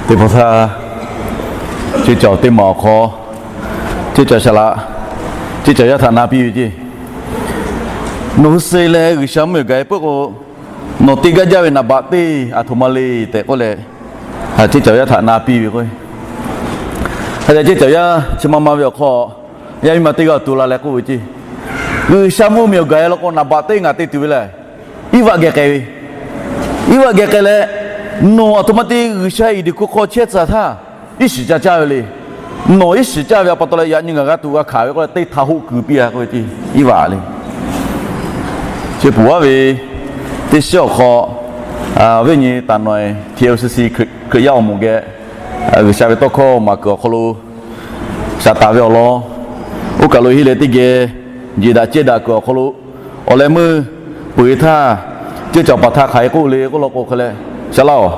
Teˇ hpaˍ htaˇ, ceˇ cawˬ teˇ maˬ awˬ hk'aw, ceˇ cawˬ shaˍ laꞈ, ceˇ cawˬ yaˇ htaꞈ na piˇ ve ceˇ. Nawˬ hui suh leh G'uiˬsha mvuhˇ miˬ gaˬ e peuˬ k'o, nawˬ te gaˇ jaˇ ve naˍ baꞈ teˇ aˬ htoꞈ ma le tehꞈ k'oˆ leh, ceˇ cawˬ yaˇ htaꞈ na piˇ ve k'o, hk'a dehꞈ ceˇ cawˬ yaˇ chi ma ma ve awˬ hk'aw, yaˇ miˇ ma teˇ g'aˇ awˬ to la leh k'oˆ ve ceˇ, G'uiˬsha mvuhˇ miˬ awˬ gaˬ e law k'o naˍ baꞈ teˇ ngaˬ te tuˬ ve lehˬ, iˉ vaꞈ geh k'ai ve, iˉ vaꞈ geh k'ai leh, nawˬ aˬ htoꞈ ma te G'uiˬsha iˍ deꞈ hkuˇ hk'aw chehˇ tcuh htaˇ, iˉ shiˍ ca caˇ ve le. Nawˬ iˉ shiˍ caˇ ve a pa taw leh yaꞈ nyi ngaˬ g'a tuꞈ g'a hkanˍ ve k'oˆ leh teˇ htaˇ hoˆ keu piˇ a k'oˆ ve ceˇ, iˉ vaꞈ le. Chi puˬ aˉ ve teˇ shiˉ awˬ hk'aw, awˬ viˉ nyi taˍ nawˬ e T L C C Hkriꞈ yaˇ awˬ moˍ geh G'uiˬsha ve tawˇ hkawˇ maˍ kuiˬ awˬ hk'aw lo shaˍ taˍ ve awˬ lawn, oˇ kaˬ lo heˆ leh teˇ geh jeˬ daꞈ cehˇ daꞈ kuiˬ awˬ hk'aw lo awˬ leh meuˇ peuˬ e htaˇ, ceˇ cawˬ paˍ htaˇ hk'aˬ hk'e k'oˆ le k'oˆ law k'o hk'e leh, shaˍ laˇ-oˬ,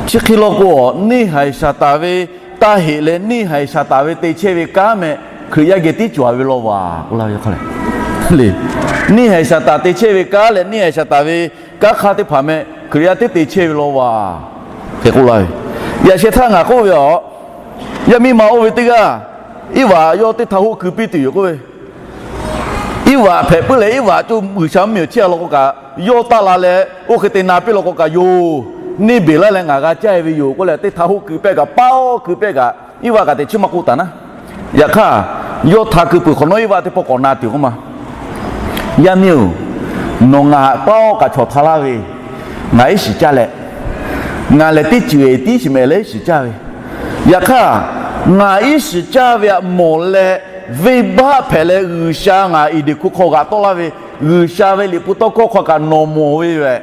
chi hk'e law k'o, neˇ haiˬ shaˍ taˍ ve taˇ heꞈ leh neˇ haiˬ shaˍ taˍ ve te chehˇ ve kanˉ meh Hkriꞈ yaˇ geh tiˉ cawˬ ve law vaˬ k'oˆ laˇ ve hk'a le. Neˇ haiˬ shaˍ taˍ te chehˇ ve kanˉ leh neˇ haiˬ shaˍ taˍ ve kanˉ hk'aˇ teˇ hpaˍ meh Hkriꞈ yaˇ tiˉ te chehˇ ve law vaˬ hk'e k'oˆ laˇ ve. Yaꞈ sheh htaˇ ngaˬ k'oˆ ve a, yaˇ miˇ ma oˇ ve teˇ g'aˇ iˉ vaꞈ yawˇ teˇ htaˇ hoˆ keu piˇ tuˬ yoˬ k'oˆ ve. Iˉ vaꞈ hpehꞈ puiˉ leh iˉ vaꞈ coˇ G'uiˬsha mvuhˇ miˬ awˬ chehˇ a law k'o kaꞈ, yawˇ taˇ la leh oˇ hk'e te na piˇ law k'o kaꞈ yoˬ, neˇ beˬ laˇ leh ngaˬ g'a caˇ e ve yoˬ k'oˆ leh teˇ htaˇ hoˆ keu pehˇ kaꞈ paˉ keu pehˇ kaꞈ iˉ vaꞈ kaꞈ teꞈ chiˇ maˇ k'oˆ taˍ naˉ. Yaꞈ hk'aˇ, yawˇ hta keu peuˬ hk'awꞈ nawˉ iˉ vaꞈ teˇ pawˆ k'awꞈ na tuˬ k'oˆ ma, Yaˇ miˇ-oˬ, nawˬ ngaˬ htaꞈ paˉ awˉ kaꞈ chaw htaˇ laˇ ve, ngaˬ iˉ shiˍ caˇ leh, ngaˬ lehˬ teˇ ceuˬ tiˉ shiˍ mehˍ leh iˉ shiˍ caˇ ve. Yaꞈ hk'aˇ, ngaˬ iˉ shiˍ caˇ ve htaꞈ mawˬ leh, venˇbaˆ hpehꞈ leh G'uiˬsha ngaˬ iˍ deꞈ hkuˇ hk'aw g'aꞈ tawˆ laˇ ve, G'uiˬsha ve liꞈ hpu tawˇ hkawˇ hk'aw kaꞈ nawˬ mawˬ ve yoˬ.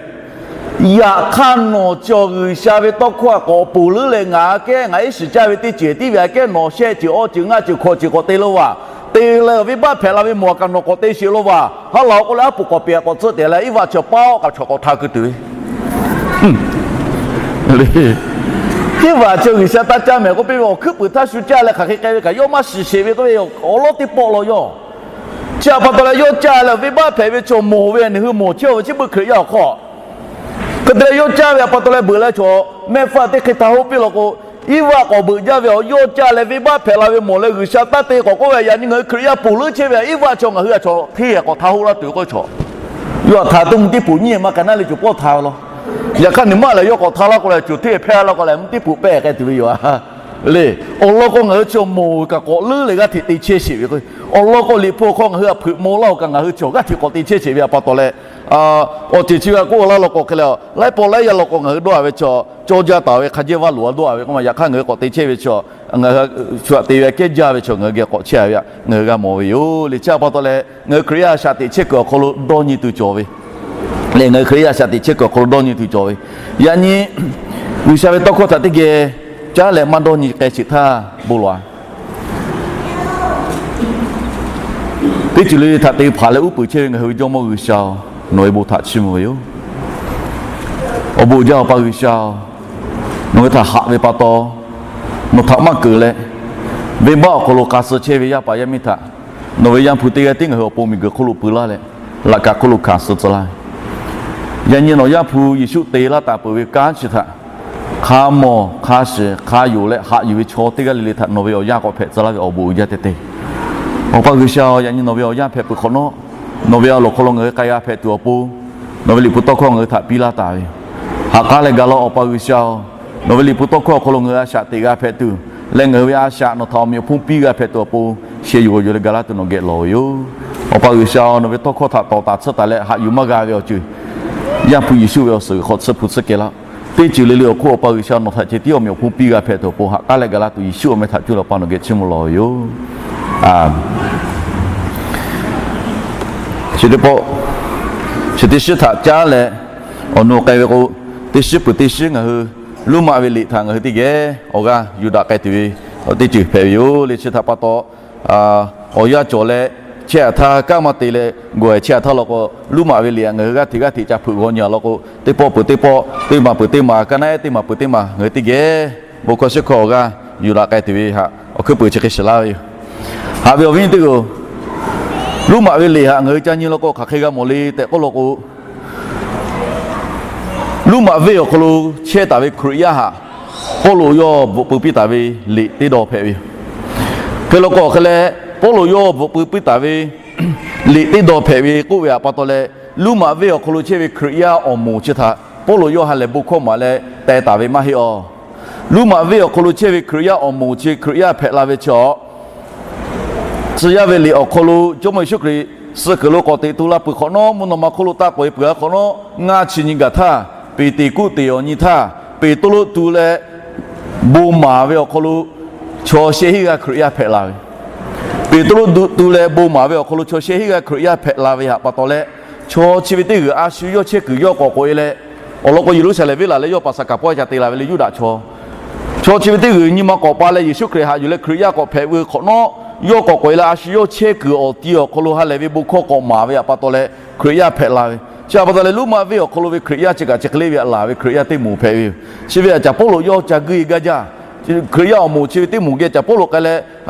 Yaꞈ hk'aˇ, nawˬ chi G'uiˬsha ve tawˇ hkawˇ htaꞈ k'awꞈ ponˬ leuˉ leh ngaˬ aꞈ kehˉ ngaˬ iˉ shiˍ caˇ ve teˇ ceuˬ tiˉ ve aꞈ kehˉ nawˬ shehˆ ceuˬ awˇ ceuˬ ngaˇ ceuˬ hkawꞈ ceuˬ k'awꞈ te lo vaˬ. Te leh venˇbaˆ hpehꞈ la ve mawˬ kaꞈ nawˬ k'awꞈ te sheˍ lo vaˬ. Haˉ laˬ k'oˆ leh aˉ poꞈ k'awꞈ peꞈ k'awꞈ tcuhˆ tehꞈ leh iˉ vaꞈ chi paˉ awˉ kaꞈ chaw k'awꞈ hta keu tuˬ ve. Iˉ vaꞈ chi G'uiˬsha taˇ caˇ mehˍ k'oˆ piˇ ve awˬ hkuiˉ puiˍ htaˇ shu caˇ leh hk'aˬ hk'e k'ai ve kaꞈ yawˇ maˇ shiˍ sheˍ ve k'oˆ ve awˬ lawn teˇ pawˆ law yawˇ. Chi a pa taw leh yawˇ caˇ leh venˇbaˆ hpehꞈ ve chaw mawˬ ve, nawˬ hui mawˬ chehˇ ve chi beuꞈ Hkriꞈ yaˇ awˬ hk'aw hk'e te leh yawˇ caˇ ve a pa taw leh beuꞈ leh chaw mehˆ hpfuhˇ teˇ hk'e htaˇ hoˆ piˇ law k'o, iˉ vaꞈ k'awꞈ beuꞈ jaˇ ve awˬ yawˇ caˇ leh venˇbaˆ hpehꞈ la ve mawˬ leh G'uiˬsha taˇ te k'awꞈ k'oˆ ve, yaꞈ nyi ngaˬ hui Hkriꞈ yaˇ ponˬ leuˉ chehˇ ve iˉ vaꞈ chaw ngaˬ hui a chaw hteˇ k'awꞈ htaˇ hoˆ laˇ tuˬ k'oˆ ve chaw, yawˇ htaꞈ htaˍ teˇ mvuhˇ teˇ poꞈ nyiˇ maˇ k'ai naˉ leh coˬ pawˆ htaˇ ve law. Yaꞈ hk'aˇ, nawˬ maˇ lehˬ yawˇ k'awꞈ htaˇ laˇ k'o leh coˬ hteˇ hpehˇ laˇ k'o leh mvuhˇ teˇ poꞈ pehˇ k'ai tuˬ ve yoˬ. Le, awˬ lawn k'o ngaˬ hui chaw mawˬ ve kaꞈ k'awꞈ leuˉ leh g'aˇ hteꞈ te chehˇ sheˍ ve k'o, awˬ lawn k'o liꞈ hpu awˬ hk'aw ngaˬ hui a hpeuꞈ maw laˇ-oˬ kaꞈ ngaˬ hui chaw g'aˇ hteꞈ k'awꞈ te chehˇ sheˍ ve a pa taw leh, awˬ ceuˬ chi g'a k'oˆ laˇ law k'o hk'e leh, laiˉ pawˆ laiˉ yaˇ law k'o ngaˬ hui dawˇ a ve chaw, cawˇ jaˇ taˍ ve hk'a jehˇ vaˇ loꞈ a dawˇ a ve k'oˆ ma. Yaꞈ hk'aˇ, ngaˬ hui k'awꞈ te chehˇ ve chaw, ngaˬ hui shu htaꞈ te ve aꞈ kehˉ jaˇ ve chaw ngaˬ hui geh k'awꞈ chehˇ a ve htaꞈ ngaˬ hui g'a mawˬ ve yoˬ. Liꞈ chi a pa taw leh ngaˬ hui Hkriꞈ yaˇ shaꞈ teꞈ chehˇ kuiˬ awˬ hk'aw lo dawˇ nyi tuˬ cawˬ ve lehˬ, ngaˬ hui Hkriꞈ yaˇ shaꞈ teꞈ chehˇ kuiˬ awˬ hk'aw lo dawˇ nyi tuˬ cawˬ ve, yaꞈ nyi G'uiˬsha ve tawˇ hkawˇ htaꞈ teˇ geh caˉ leh maˇ dawˇ nyi k'ai sheˍ htaˇ bon lawˬ a. Teˇ ceuˬ le le htaꞈ te hpanˍ leh uˉ peunˍ chehˇ ve ngaˬ hui ve Jawˇmawˇ G'uiˬsha-oˬ, nawˬ ve bon htaꞈ chiˇ mvuh ve yoˬ. Awˬ bon uiˍ jaˇ Awˬ pa G'uiˬsha-oˬ, nawˬ hui htaꞈ haꞈ ve pa taw, nawˬ htaꞈ maˇ keunˍ leh, venˇbaˆ awˬ hk'aw lo k'a suh chehˇ ve yaˇ paˍ yaˇ miˇ htaꞈ nawˬ ve Yaˇ hpu teˇ g'aˇ tiˉ ngaˬ hui awˬ pon miˬguiˬ hk'oˆ lo peu laˇ leh, laꞈ ka hk'oˆ lo hkanˍ suh tcuh laˇ ve, yaꞈ nyi nawˬ Yaˇ hpu Yeˍsuˆ te laˇ taˍ peuˬ ve kanˉ chi htaꞈ hk'a mawˬ hk'a shiˍ hk'a yonˍ leh haꞈ yuˬ ve chaw teˇ g'aˇ le le htaꞈ nawˬ ve awˬ yanˇ k'awꞈ hpehꞈ tcuh laˇ ve awˬ bon uiˍ jaˇ tehꞈ te. Awˬ pa G'uiˬsha-oˬ, yaꞈ nyi nawˬ ve awˬ yanˇ hpehꞈ peuˬ hk'awꞈ nawˉ, nawˬ ve awˬ lawn hk'aw lo ngaˬ hui k'ai g'a hpehꞈ tuˬ awˬ pon, nawˬ ve liꞈ hpu tawˇ hkawˇ ngaˬ hui htaꞈ piˇ laˇ taˍ ve, haꞈ k'aˉ leh ga laˇ-oˬ. Awˬ pa G'uiˬsha-oˬ, nawˬ ve liꞈ hpu tawˇ hkawˇ awˬ hk'aw lo ngaˬ hui a shaꞈ teꞈ g'a hpehꞈ tuˬ leh ngaˬ hui ve a shaꞈ nawˬ htaꞈ awˬ meꞈ awˬ hponˇ piˇ g'a hpehꞈ tuˬ awˬ pon, sheh yuˬ g'awˬ yuˬ leh ga laˇ tuˬ nawˬ geh lawˬ ve yoˬ. Awˬ pa G'uiˬsha-oˬ, nawˬ ve tawˇ hkawˇ htaꞈ tawˍ taˍ tsuhˇ taˍ leh haꞈ yuˬ maˇ g'a ve awˬ ceuˬ Yaˇ hpu Yeˍsuˆ ve awˬ suhˍ g'uiˬ hk'aw tsuhˇ hpu tsuhˇ kehˬ laˇ. Teˇ ceuˬ le le awˬ hk'oˆ Awˬ pa G'uiˬsha nawˬ htaꞈ ceh tiˉ awˬ meꞈ awˬ hponˇ piˇ g'a hpehꞈ tuˬ awˬ pon haꞈ k'aˉ leh ga laˇ tuˬ Yeˍsuˆ awˬ meh htaꞈ cuˇ leh Awˬ pa nawˬ geh chiˇ mvuh lawˬ ve yoˬ. Chi teˇ pawˆ, chi teˇ shiˉ htaꞈ caˉ leh awˬ nu k'ai ve k'o, teˇ shiˉ peuˬ teˇ shiˉ ngaˬ hui Roˉmaꞈ ve liꞈ htaꞈ ngaˬ hui teˇ geh awˬ g'aˇ yuˬ daꞈ k'ai tuˬ ve teˇ ceuˬ hpehꞈ ve yoˬ. Liꞈ chi htaꞈ pa taw, awˬ yanˇ cawˬ leh chehˇ aꞈ htaˇ, kanˉ maˇ te leh gawˬ ehˍ chehˇ aꞈ htaˇ law k'o, Roˉmaꞈ ve liꞈ ngaˬ hui g'aˇ hteꞈ g'aˇ hteꞈ ca hpeuꞈ g'aw nyi a law k'o, teˇ pawˆ peuˬ teˇ pawˆ, teˇ maˬ peuˬ teˇ maˬ, ka naˆ ehˉ teˇ maˬ peuˬ teˇ maˬ ngaˬ hui teˇ geh bon hkawˇ shiˉ hkawˇ awˬ g'aˇ yuˬ daꞈ k'ai tuˬ ve htaꞈ awˬ hkuiˉ peuˬ chi hk'e shiˍ laˇ ve yoˬ. Haꞈ ve awˬ viˉ teˇ hpaˍ-oˬ, Roˉmaꞈ ve liꞈ htaꞈ ngaˬ hui ca nyi law k'o hk'aˬ hk'e g'a mawˬ le tehꞈ k'oˆ law k'o, Roˉmaꞈ venˇ awˬ hk'aw lo chehˇ taˍ ve Hkriꞈ yaˇ htaꞈ Pawˇluꞈ yawˇ bvuhꞈ pui piˇ taˍ ve liꞈ teˇ dawˇ hpehꞈ ve yoˬ. Hk'e law k'o, hk'e leh Pawˇluꞈ yawˇ bvuhꞈ pui piˇ taˍ ve liꞈ teˇ dawˇ hpehꞈ ve k'oˆ ve htaꞈ pa taw leh, Roˉmaꞈ venˇ awˬ hk'aw lo chehˇ ve Hkriꞈ yaˇ awˬ moˍ chi htaꞈ Pawˇluꞈ yawˇ ha lehˬ bon hkawˇ maˍ leh teh taˍ ve maˇ heˆ awˬ. Roˉmaꞈ venˇ awˬ hk'aw lo chehˇ ve Hkriꞈ yaˇ awˬ moˍ chi Hkriꞈ yaˇ hpehꞈ la ve chi awˬ tcuh yaˇ ve liꞈ awˬ hk'aw lo Jawˇmawˇ Yeˍsuˆ Hkriꞈ suh kuiˬ lo k'awꞈ teꞈ tu la peuˬ hk'awꞈ nawˉ, mvuhˇ naw ma hk'oˆ lo taˆ k'oꞈ e peuˬ a hk'awꞈ nawˉ, ngaˇ chi nyi gaˬ htaˇ, Peˍteˍkoˆteˍ awˬ nyi htaˇ, Peˍtruˆ tu leh bon maˍ ve awˬ hk'aw lo chaw shehˆ hinˉ g'aˇ Hkriꞈ yaˇ hpehꞈ la ve. Peˍtruˆ tu leh bon maˍ ve awˬ hk'aw lo chaw shehˆ hinˉ g'aˇ Hkriꞈ yaˇ hpehꞈ la ve htaꞈ pa taw leh, chaw chi ve teˇ g'uiˬ a shu yawˇ chehˇ kuiˬ yawˇ k'awꞈ k'oꞈ e leh, awˬ lawn k'o Yeˍruˆsaˍlehnˍ venˇ laˬ leh yawˇ Paˍsaˍhkaˍ pawehˇ ca te la ve le Yuˇdaꞈ chaw. Chaw chi ve teˇ g'uiˬ nyi ma k'awꞈ pa leh Yeˍsuˆ Hkriꞈ haꞈ yuˬ leh Hkriꞈ yaˇ k'awꞈ hpehꞈ ve hk'awꞈ nawˉ, yawˇ k'awꞈ k'oꞈ e leh a shu yawˇ chehˇ kuiˬ awˬ ti awˬ hk'aw lo ha lehˬ ve bon hkawˇ k'awꞈ maˍ ve htaꞈ pa taw leh Hkriꞈ yaˇ hpehꞈ la ve. Chi htaꞈ pa taw leh Roˉmaꞈ venˇ awˬ hk'aw lo ve Hkriꞈ yaˇ chi kaꞈ chi hk'e le ve htaꞈ laˬ ve Hkriꞈ yaˇ teˇ moˍ hpehꞈ ve yoˬ. Chi ve htaꞈ caˍ Pawˇluꞈ yawˇ ca guˇ e gaˇ jaˇ. Hkriꞈ yaˇ awˬ moˍ chi ve teˇ moˍ geh caˍ Pawˇluꞈ k'ai leh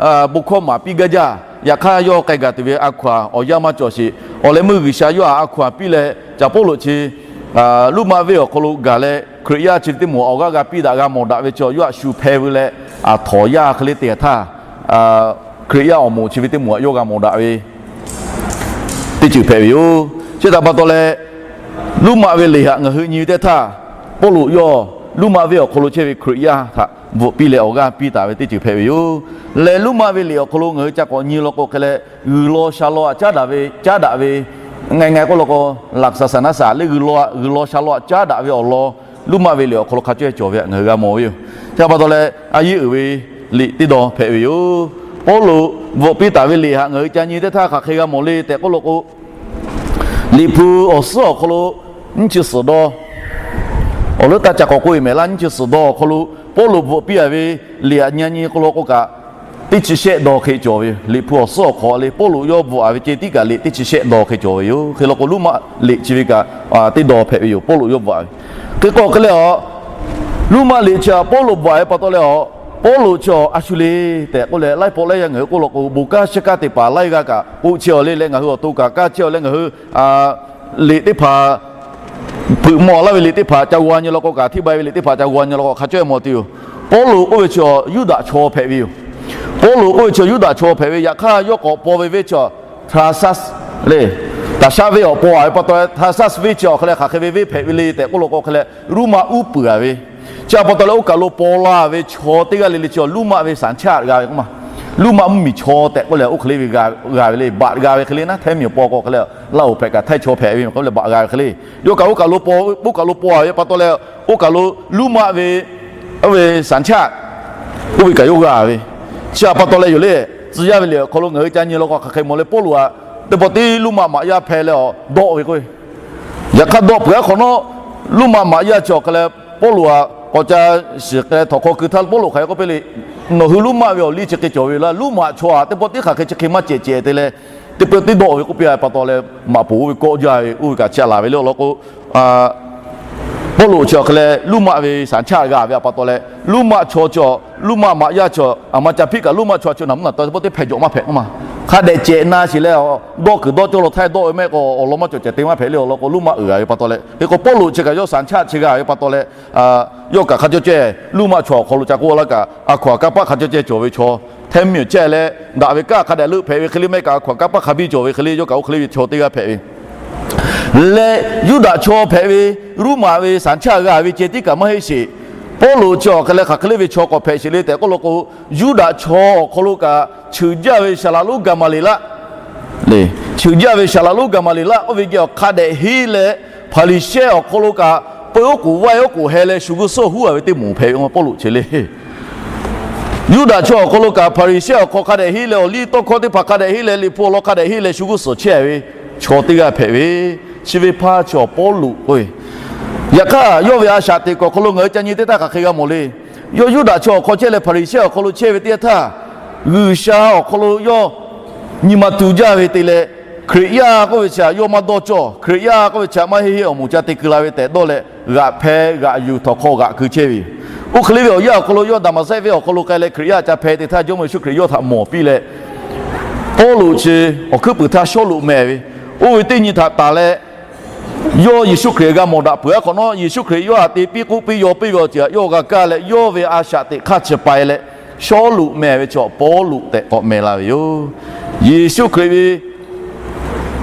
bon hkawˇ maˍ piˇ gaˇ jaˇ. Yaꞈ hk'aˇ yawˇ k'ai gaˬ tuˬ ve a hkaw anˬ awˬ yanˇ maˇ cawˬ sheˍ. Awˬ leh meuˇ G'uiˬsha yawˇ htaꞈ a hkaw anˬ piˇ leh caˍ Pawˇluꞈ chi Roˉmaꞈ venˇ awˬ hk'aw lo gaˬ leh Hkriꞈ yaˇ chi ve teˇ moˍ awˬ g'aˇ g'a piˇ daꞈ g'a mawˬ daꞈ ve chi yawˇ a shu hpeh veu leh, a htawnˍ yaˇ hk'e le te htaˇ, Hkriꞈ yaˇ awˬ moˍ chi ve teˇ moˍ htaꞈ yawˇ g'a mawˬ daꞈ ve teˇ ceuˬ hpehꞈ ve yoˬ. Chi htaꞈ pa taw leh, Roˉmaꞈ ve liꞈ htaꞈ ngaˬ hui nyi ve teˇ htaˇ, Pawˇluꞈ yawˇ Roˉmaꞈ venˇ awˬ hk'aw lo chehˇ ve Hkriꞈ yaˇ htaꞈ bvuhꞈ piˇ leh awˬ g'aˇ piˇ taˍ ve teˇ ceuˬ hpehꞈ ve yoˬ. Leh Roˉmaꞈ ve liꞈ awˬ hk'aw lo ngaˬ hui ca k'awꞈ nyi law k'o hk'e leh, g'uiˬ law sha law htaꞈ caˉ daꞈ ve, caˉ daꞈ ve, ngaˬ ngaˬ k'oˆ law k'o, laꞈ saˍ saˍ naˆ saˍ le g'uiˬ law, g'uiˬ law sha law htaꞈ caˉ daꞈ ve awˬ lawn, Roˉmaꞈ ve liꞈ awˬ hk'aw lo hk'a caweh cawˬ ve htaꞈ ngaˬ hui g'a mawˬ ve yoˬ. Chi htaꞈ pa taw leh, a yehˉ uiˍ ve liꞈ teˇ dawˇ hpehꞈ ve yoˬ. Pawˇluꞈ bvuhꞈ piˇ taˍ ve liꞈ htaꞈ ngaˬ hui ca nyi teˇ htaˇ hk'aˬ hk'e g'a mawˬ le tehꞈ k'oˆ law k'o, Liꞈ hpu awˬ suhˉ awˬ hk'aw lo nyiˇ chi suhˍ dawˇ, awˬ leuˉ taˇ ca k'awꞈ k'oˆ ve mehˍ laˇ, nyiˇ chi suhˍ dawˇ awˬ hk'aw lo Pawˇluꞈ bvuhꞈ piˇ a ve liꞈ htaꞈ nyi nyi k'oˆ law k'o kaꞈ, teˇ chi shehˆ dawˇ hk'e cawˬ ve yoˬ. Liꞈ hpu awˬ suhˉ awˬ hk'aw le Pawˇluꞈ yawˇ bvuhꞈ a ve ceh tiˉ kaꞈ liꞈ teˇ chi shehˆ dawˇ hk'e cawˬ ve yoˬ. Hk'e law k'o Roˉmaꞈ liꞈ chi ve kaꞈ teˇ dawˇ hpehꞈ ve yoˬ. Pawˇluꞈ yawˇ bvuhꞈ a ve hk'e k'o hk'e leh a, Roˉmaꞈ liꞈ chi a Pawˇluꞈ bvuhꞈ a ve pa taw leh a, Pawˇluꞈ chi a shu le tehꞈ k'oˆ leh laiˉ pawˆ laiˉ yaˇ ngaˬ hui k'oˆ law k'o, bon kanˉ shaˉ kanˉ te paˍ laiˉ g'aˇ kaꞈ k'oˆ chehˇ a le leh ngaˬ hui awˬ to kaꞈ kaˇ chehˇ a leh ngaˬ hui liꞈ teˇ hpaˍ, hpeuꞈ maw laˇ ve liꞈ teˇ hpaˍ ca g'a nyi law k'o kaꞈ, hteˇ bai ve liꞈ teˇ hpaˍ ca g'a nyi law k'o hk'a caweh mawˬ tuˬ yoˬ. Pawˇluꞈ k'oˆ ve chi a Yuˇdaꞈ chaw hpehꞈ ve yoˬ. Pawˇluꞈ k'oˆ ve chi a Yuˇdaꞈ chaw hpehꞈ ve, yaꞈ hk'aˇ yawˇ k'awꞈ paw ve venˇ chi a Taˍsaˆ le, Taˍsaˆ venˇ awˬ paw a ve pa taw leh Taˍsaˆ venˇ chi awˬ hk'e leh hk'aˬ hk'e ve venˇ hpehꞈ ve le tehꞈ k'oˆ law k'o hk'e leh, Roˉmaꞈ uˉ peunˍ a ve chi a pa taw leh oˇ kaˬ lo paw la ve chaw teˇ g'aˇ le le chi a Roˉmaꞈ ve saˍ chaˆ g'a ve k'oˆ ma, Roˉmaꞈ mvuhˇmiˬ chaw tehꞈ k'oˆ leh oˇ hk'e le ve g'a ve le, baꞈ g'a ve hk'e le naˉ, htehˇ miˬ awˬ paw k'o hk'e leh, laˇ oˍ hpehꞈ kaꞈ htehˇ chaw hpehꞈ ve k'oˆ leh baꞈ g'a ve hk'e le. Yawˇ kaꞈ oˇ kaˬ lo paw, oˇ kaˬ lo paw a ve pa taw leh, oˇ kaˬ lo Roˉmaꞈ ve oˇ ve saˍ chaˆ oˇ ve kaꞈ yawˇ g'a ve. Chi a pa taw leh yoˬ le, tcuh yaˇ ve liꞈ awˬ hk'aw lo ngaˬ hui ca nyi law k'o hk'aˬ hk'e mawˬ leh Pawˇluꞈ a teˇ pawˆ tiˉ Roˉmaꞈ maꞈ yaˇ hpeh leh awˬ dawˆ ve k'o, yaꞈ hk'aˇ dawˆ peuˬ a hk'awꞈ nawˉ, Roˉmaꞈ maꞈ yaˇ chi awˬ hk'e leh Pawˇluꞈ a k'awꞈ ca shiˍ hk'e leh htawnˍ hk'aw keu htaˇ Pawˇluꞈ hk'aˬ hk'e k'oˆ piˇ le, nawˬ hui Roˉmaꞈ ve awˬ liˇ chi hk'e cawˬ ve laˇ. Roˉmaꞈ chaw a teˇ pawˆ tiˉ hk'aˬ hk'e chi hk'e maˇ cehˬ cehˬ te leh, teˇ pawˆ tiˉ dawˆ ve k'oˆ piˇ a pa taw leh, maꞈ poˍ oˇ ve kawˆ jaˇ ve oˇ ve kaꞈ chi a laˬ ve le awˬ lawn k'o, Pawˇluꞈ chi awˬ hk'e leh Roˉmaꞈ ve saˍ chaˆ g'a ve a pa taw leh, Roˉmaꞈ chaw chi, Roˉmaꞈ maꞈ yaˇ chi a ma ca hpiˆ kaꞈ Roˉmaꞈ chaw chi naˬ mvuhˇ naˬ taw teˇ pawˆ teˇ hpehꞈ jawꞈ maˇ hpehꞈ k'oˆ ma. Hk'a dehꞈ cehˬ na sheˍ leh, dawˆ kuiˬ dawˇ cawˇ law htaˇ dawˆ ve mehˆ k'o awˬ lawn maˇ cawˬ cehˬ te maˇ hpehꞈ le awˬ lawn k'o Roˉmaꞈ uiˍ a ve pa taw leh, hk'e k'o Pawˇluꞈ chi kaꞈ yawˇ saˍ chaˆ chi g'a ve pa taw leh, yawˇ kaꞈ hk'a cawˇ cehˇ Roˉmaꞈ chaw awˬ hk'aw lo ca k'oˆ laˇ kaꞈ a hkaw anˬ kanˇ paˆ hk'a cawˇ cehˇ cawˬ ve chaw, htehˇ miˬ awˬ cehˇ leh daꞈ ve kanˉ hk'a dehꞈ leuˆ hpehꞈ ve hk'e le mehˆ kaꞈ a hkaw anˬ kanˇ paˆ hk'a biˇ cawˬ ve hk'e le yawˇ kaꞈ oˇ hk'e le ve chaw teˇ g'aˇ hpehꞈ ve leh, Yuˇdaꞈ chaw hpehꞈ ve, Roˉmaꞈ ve saˍ chaˆ g'a ve ceh tiˉ kaꞈ maˇ heˆ sheˍ. Pawˇluꞈ chi awˬ hk'e leh hk'aˬ hk'e le ve chaw k'awꞈ hpehꞈ sheˍ le tehꞈ k'oˆ law k'o, Yuˇdaꞈ chaw awˬ hk'aw lo kaꞈ cheuˍ jaˇ ve Saˍ laꞈ lonˉ Gaˍmaˍleˍlaˆ le, cheuˍ jaˇ ve Saˍ laꞈ lonˉ Gaˍmaˍleˍlaˆ oˇ ve geh awˬ hk'a dehꞈ henˇ leh, Hpaˍriˍsehˇ awˬ hk'aw lo kaꞈ peu oˉ k'oˍ vaiˇ oˉ k'oˍ heh leh shu g'uˇ suhˉ huˉ a ve teˇ moˍ hpehꞈ ve Pawˇluꞈ chi le. Yuˇdaꞈ chaw awˬ hk'aw lo kaꞈ Hpaˍriˍsehˇ awˬ hk'aw hk'a dehꞈ henˇ leh awˬ liˇ tawˇ hkawˇ teˇ hpaˍ hk'a dehꞈ henˇ leh Liꞈ hpu awˬ lawn hk'a dehꞈ henˇ leh shu g'uˇ suhˍ chehˇ ve chaw teˇ g'aˇ hpehꞈ ve, chi ve hpaˇ chi awˬ Pawˇluꞈ k'o, yaꞈ hk'aˇ yawˇ ve a shaꞈ teꞈ kuiˬ awˬ hk'aw lo ngaˬ hui ca nyi teˇ htaˇ hk'aˬ hk'e g'a mawˬ le. Yawˇ Yuˇdaꞈ chaw awˬ hk'aw chehˇ leh Hpaˍriˍsehˇ awˬ hk'aw lo chehˇ ve teˇ htaˇ, G'uiˬsha awˬ hk'aw lo yawˇ nyi ma tu jaˇ ve te leh, Hkriꞈ yaˇ k'oˆ ve chi htaꞈ yawˇ maˇ dawˇ cawˇ. Hkriꞈ yaˇ k'oˆ ve chi htaꞈ maˇ heˆ heˆ awˬ moˍ ca te keu la ve tehꞈ dawˇ leh, g'aꞈ hpeh g'aꞈ yuˬ htawnˍ hk'aw g'aꞈ keu chehˇ ve yoˬ. Oˇ hk'e le ve awˬ yanˇ awˬ hk'aw lo yawˇ Daˍmaˍsehˆ venˇ awˬ hk'aw lo k'ai leh Hkriꞈ yaˇ ca hpeh te htaˇ Jawˇmawˇ Yeˍsuˆ Hkriꞈ yawˇ htaꞈ mawˬ piˇ leh, Pawˇluꞈ chi awˬ hkuiˉ puiˍ htaˇ Sawˉluꞈ meh ve, oˇ ve teˇ nyi htaꞈ tanˬ leh yawˇ Yeˍsuˆ Hkriꞈ g'a mawˬ daꞈ peuˬ-a hk'awꞈ nawˉ, Yeˍsuˆ Hkriꞈ yawˇ htaꞈ te piˇ k'oˆ piˇ yaw piˇ ve awˬ ceuˬ htaꞈ yawˇ g'a kaˇ leh, yawˇ ve a shaꞈ teꞈ hk'aˇ chi pai leh, Sawˉluꞈ meh ve chaw Pawˇluꞈ tehꞈ k'awꞈ meh la ve yoˬ. Yeˍsuˆ Hkriꞈ ve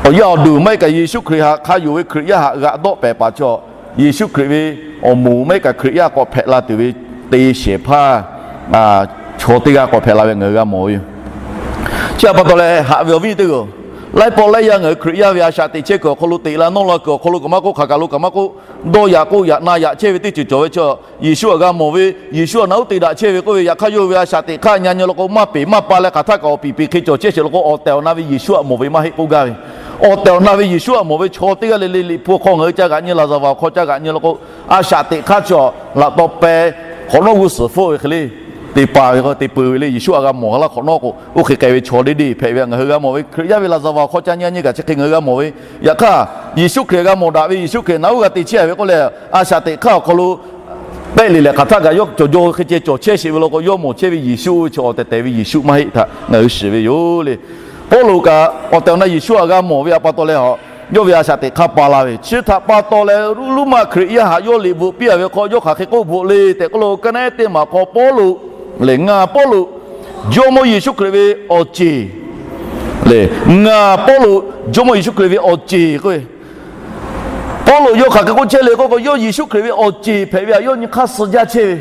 awˬ yaˇ awˬ duˬ maˇ heˆ kaꞈ, Yeˍsuˆ Hkriꞈ htaꞈ hk'a yonˍ ve Hkriꞈ yaˇ htaꞈ g'aꞈ dawˆ pehˍ paˍ chaw, Yeˍsuˆ Hkriꞈ ve awˬ moˍ maˇ heˆ kaꞈ Hkriꞈ yaˇ k'awꞈ hpehꞈ la tuˬ ve te shehˍ hpaˇ chaw teˇ g'aˇ k'awꞈ hpehꞈ la ve ngaˬ hui g'a mawˬ ve yoˬ. Chi htaꞈ pa taw leh haꞈ ve awˬ viˉ teˇ g'aˇ, laiˉ pawˆ laiˉ yaˇ ngaˬ hui Hkriꞈ yaˇ ve a shaꞈ teꞈ chehˇ kuiˬ awˬ hk'aw lo teꞈ la nawˇ la kuiˬ awˬ hk'aw lo kaꞈ maˇ k'oˆ, hk'aˬ kaˬ lo kaꞈ maˇ k'oˆ, dawˇ yaꞈ k'oˆ yaꞈ na yaꞈ chehˇ ve teˇ ceuˬ cawˬ ve chaw, Yeˍsuˆ htaꞈ g'a mawˬ ve, Yeˍsuˆ htaꞈ naꞈ uˉ te daꞈ chehˇ ve k'oˆ ve, yaꞈ hk'aˇ yawˇ ve a shaꞈ teꞈ hk'aˇ nyi nyi law k'o maˇ peˍ maˇ pa leh hk'aˬ htaˇ kaꞈ awˬ piˍ peˍ hk'e cawˬ chehˇ sheˍ law k'o, awˬ tehˬ awˬ na ve Yeˍsuˆ htaꞈ mawˬ ve maˇ heˆ k'oˆ gaˇ ve. Awˬ tehˬ awˬ na ve Yeˍsuˆ htaꞈ mawˬ ve chaw teˇ g'aˇ le le Liꞈ hpu awˬ hk'aw ngaˬ hui ca g'aꞈ nyi, laˍzaˍvaˍ awˬ hk'aw ca g'aꞈ nyi law k'o, a shaꞈ teꞈ hk'aˇ chaw laꞈ taw peh hk'awꞈ nawˉ g'uˇ suhˍ hpfuhˆ ve hk'e le, te pa ve k'o te peuˬ ve le, Yeˍsuˆ htaꞈ g'a mawˬ laˇ hk'awꞈ nawˉ k'o, oˇ hk'e k'ai ve chaw deˇ deˇ hpehꞈ ve htaꞈ ngaˬ hui g'a mawˬ ve. Hkriꞈ yaˇ ve laˍzaˍvaˍ awˬ hk'aw ca nyi nyi kaꞈ chi hk'e ngaˬ hui g'a mawˬ ve. Yaꞈ hk'aˇ, Yeˍsuˆ Hkriꞈ g'a mawˬ daꞈ ve, Yeˍsuˆ Hkriꞈ naꞈ uˉ g'a te chehˇ ve k'oˆ leh, a shaꞈ teꞈ hk'aˇ awˬ hk'aw lo pehˆ le lehˬ hk'aˬ htaˇ kaꞈ yawˇ cawˬ jaw hk'e ceh cawˬ chehˇ sheˍ ve law k'o, yawˇ mawˬ chehˇ ve Yeˍsuˆ oˇ ve chaw awˬ tehˬ tehˬ ve Yeˍsuˆ maˇ heˆ htaꞈ ngaˬ hui shiˍ ve yoˬ le. Pawˇluꞈ kaꞈ awˬ tehˬ awˬ na Yeˍsuˆ htaꞈ g'a mawˬ ve htaꞈ pa taw leh, yawˇ ve a shaꞈ teꞈ hk'aˇ pa la ve chi htaꞈ pa taw leh, ruˇ maˇ Hkriꞈ yaˇ htaꞈ yawˇ liꞈ bvuhꞈ piˇ a ve hk'aw yawˇ hk'aˬ hk'e k'oˆ bvuhꞈ le tehꞈ k'oˆ lo, ka naˉ teˇ maˬ hk'aw Pawˇluꞈ le, ngaˬ Pawˇluꞈ Jawˇmawˇ Yeˍsuˆ Hkriꞈ ve awˬ ceˬ le, ngaˬ Pawˇluꞈ Jawˇmawˇ Yeˍsuˆ Hkriꞈ ve awˬ ceˬ k'oˆ ve, Pawˇluꞈ yawˇ hk'aˬ hk'e k'oˆ chehˇ le k'oˆ k'o, yawˇ Yeˍsuˆ Hkriꞈ ve awˬ ceˬ hpehꞈ ve htaꞈ yawˇ nyi hk'aˇ suh jaˇ chehˇ ve,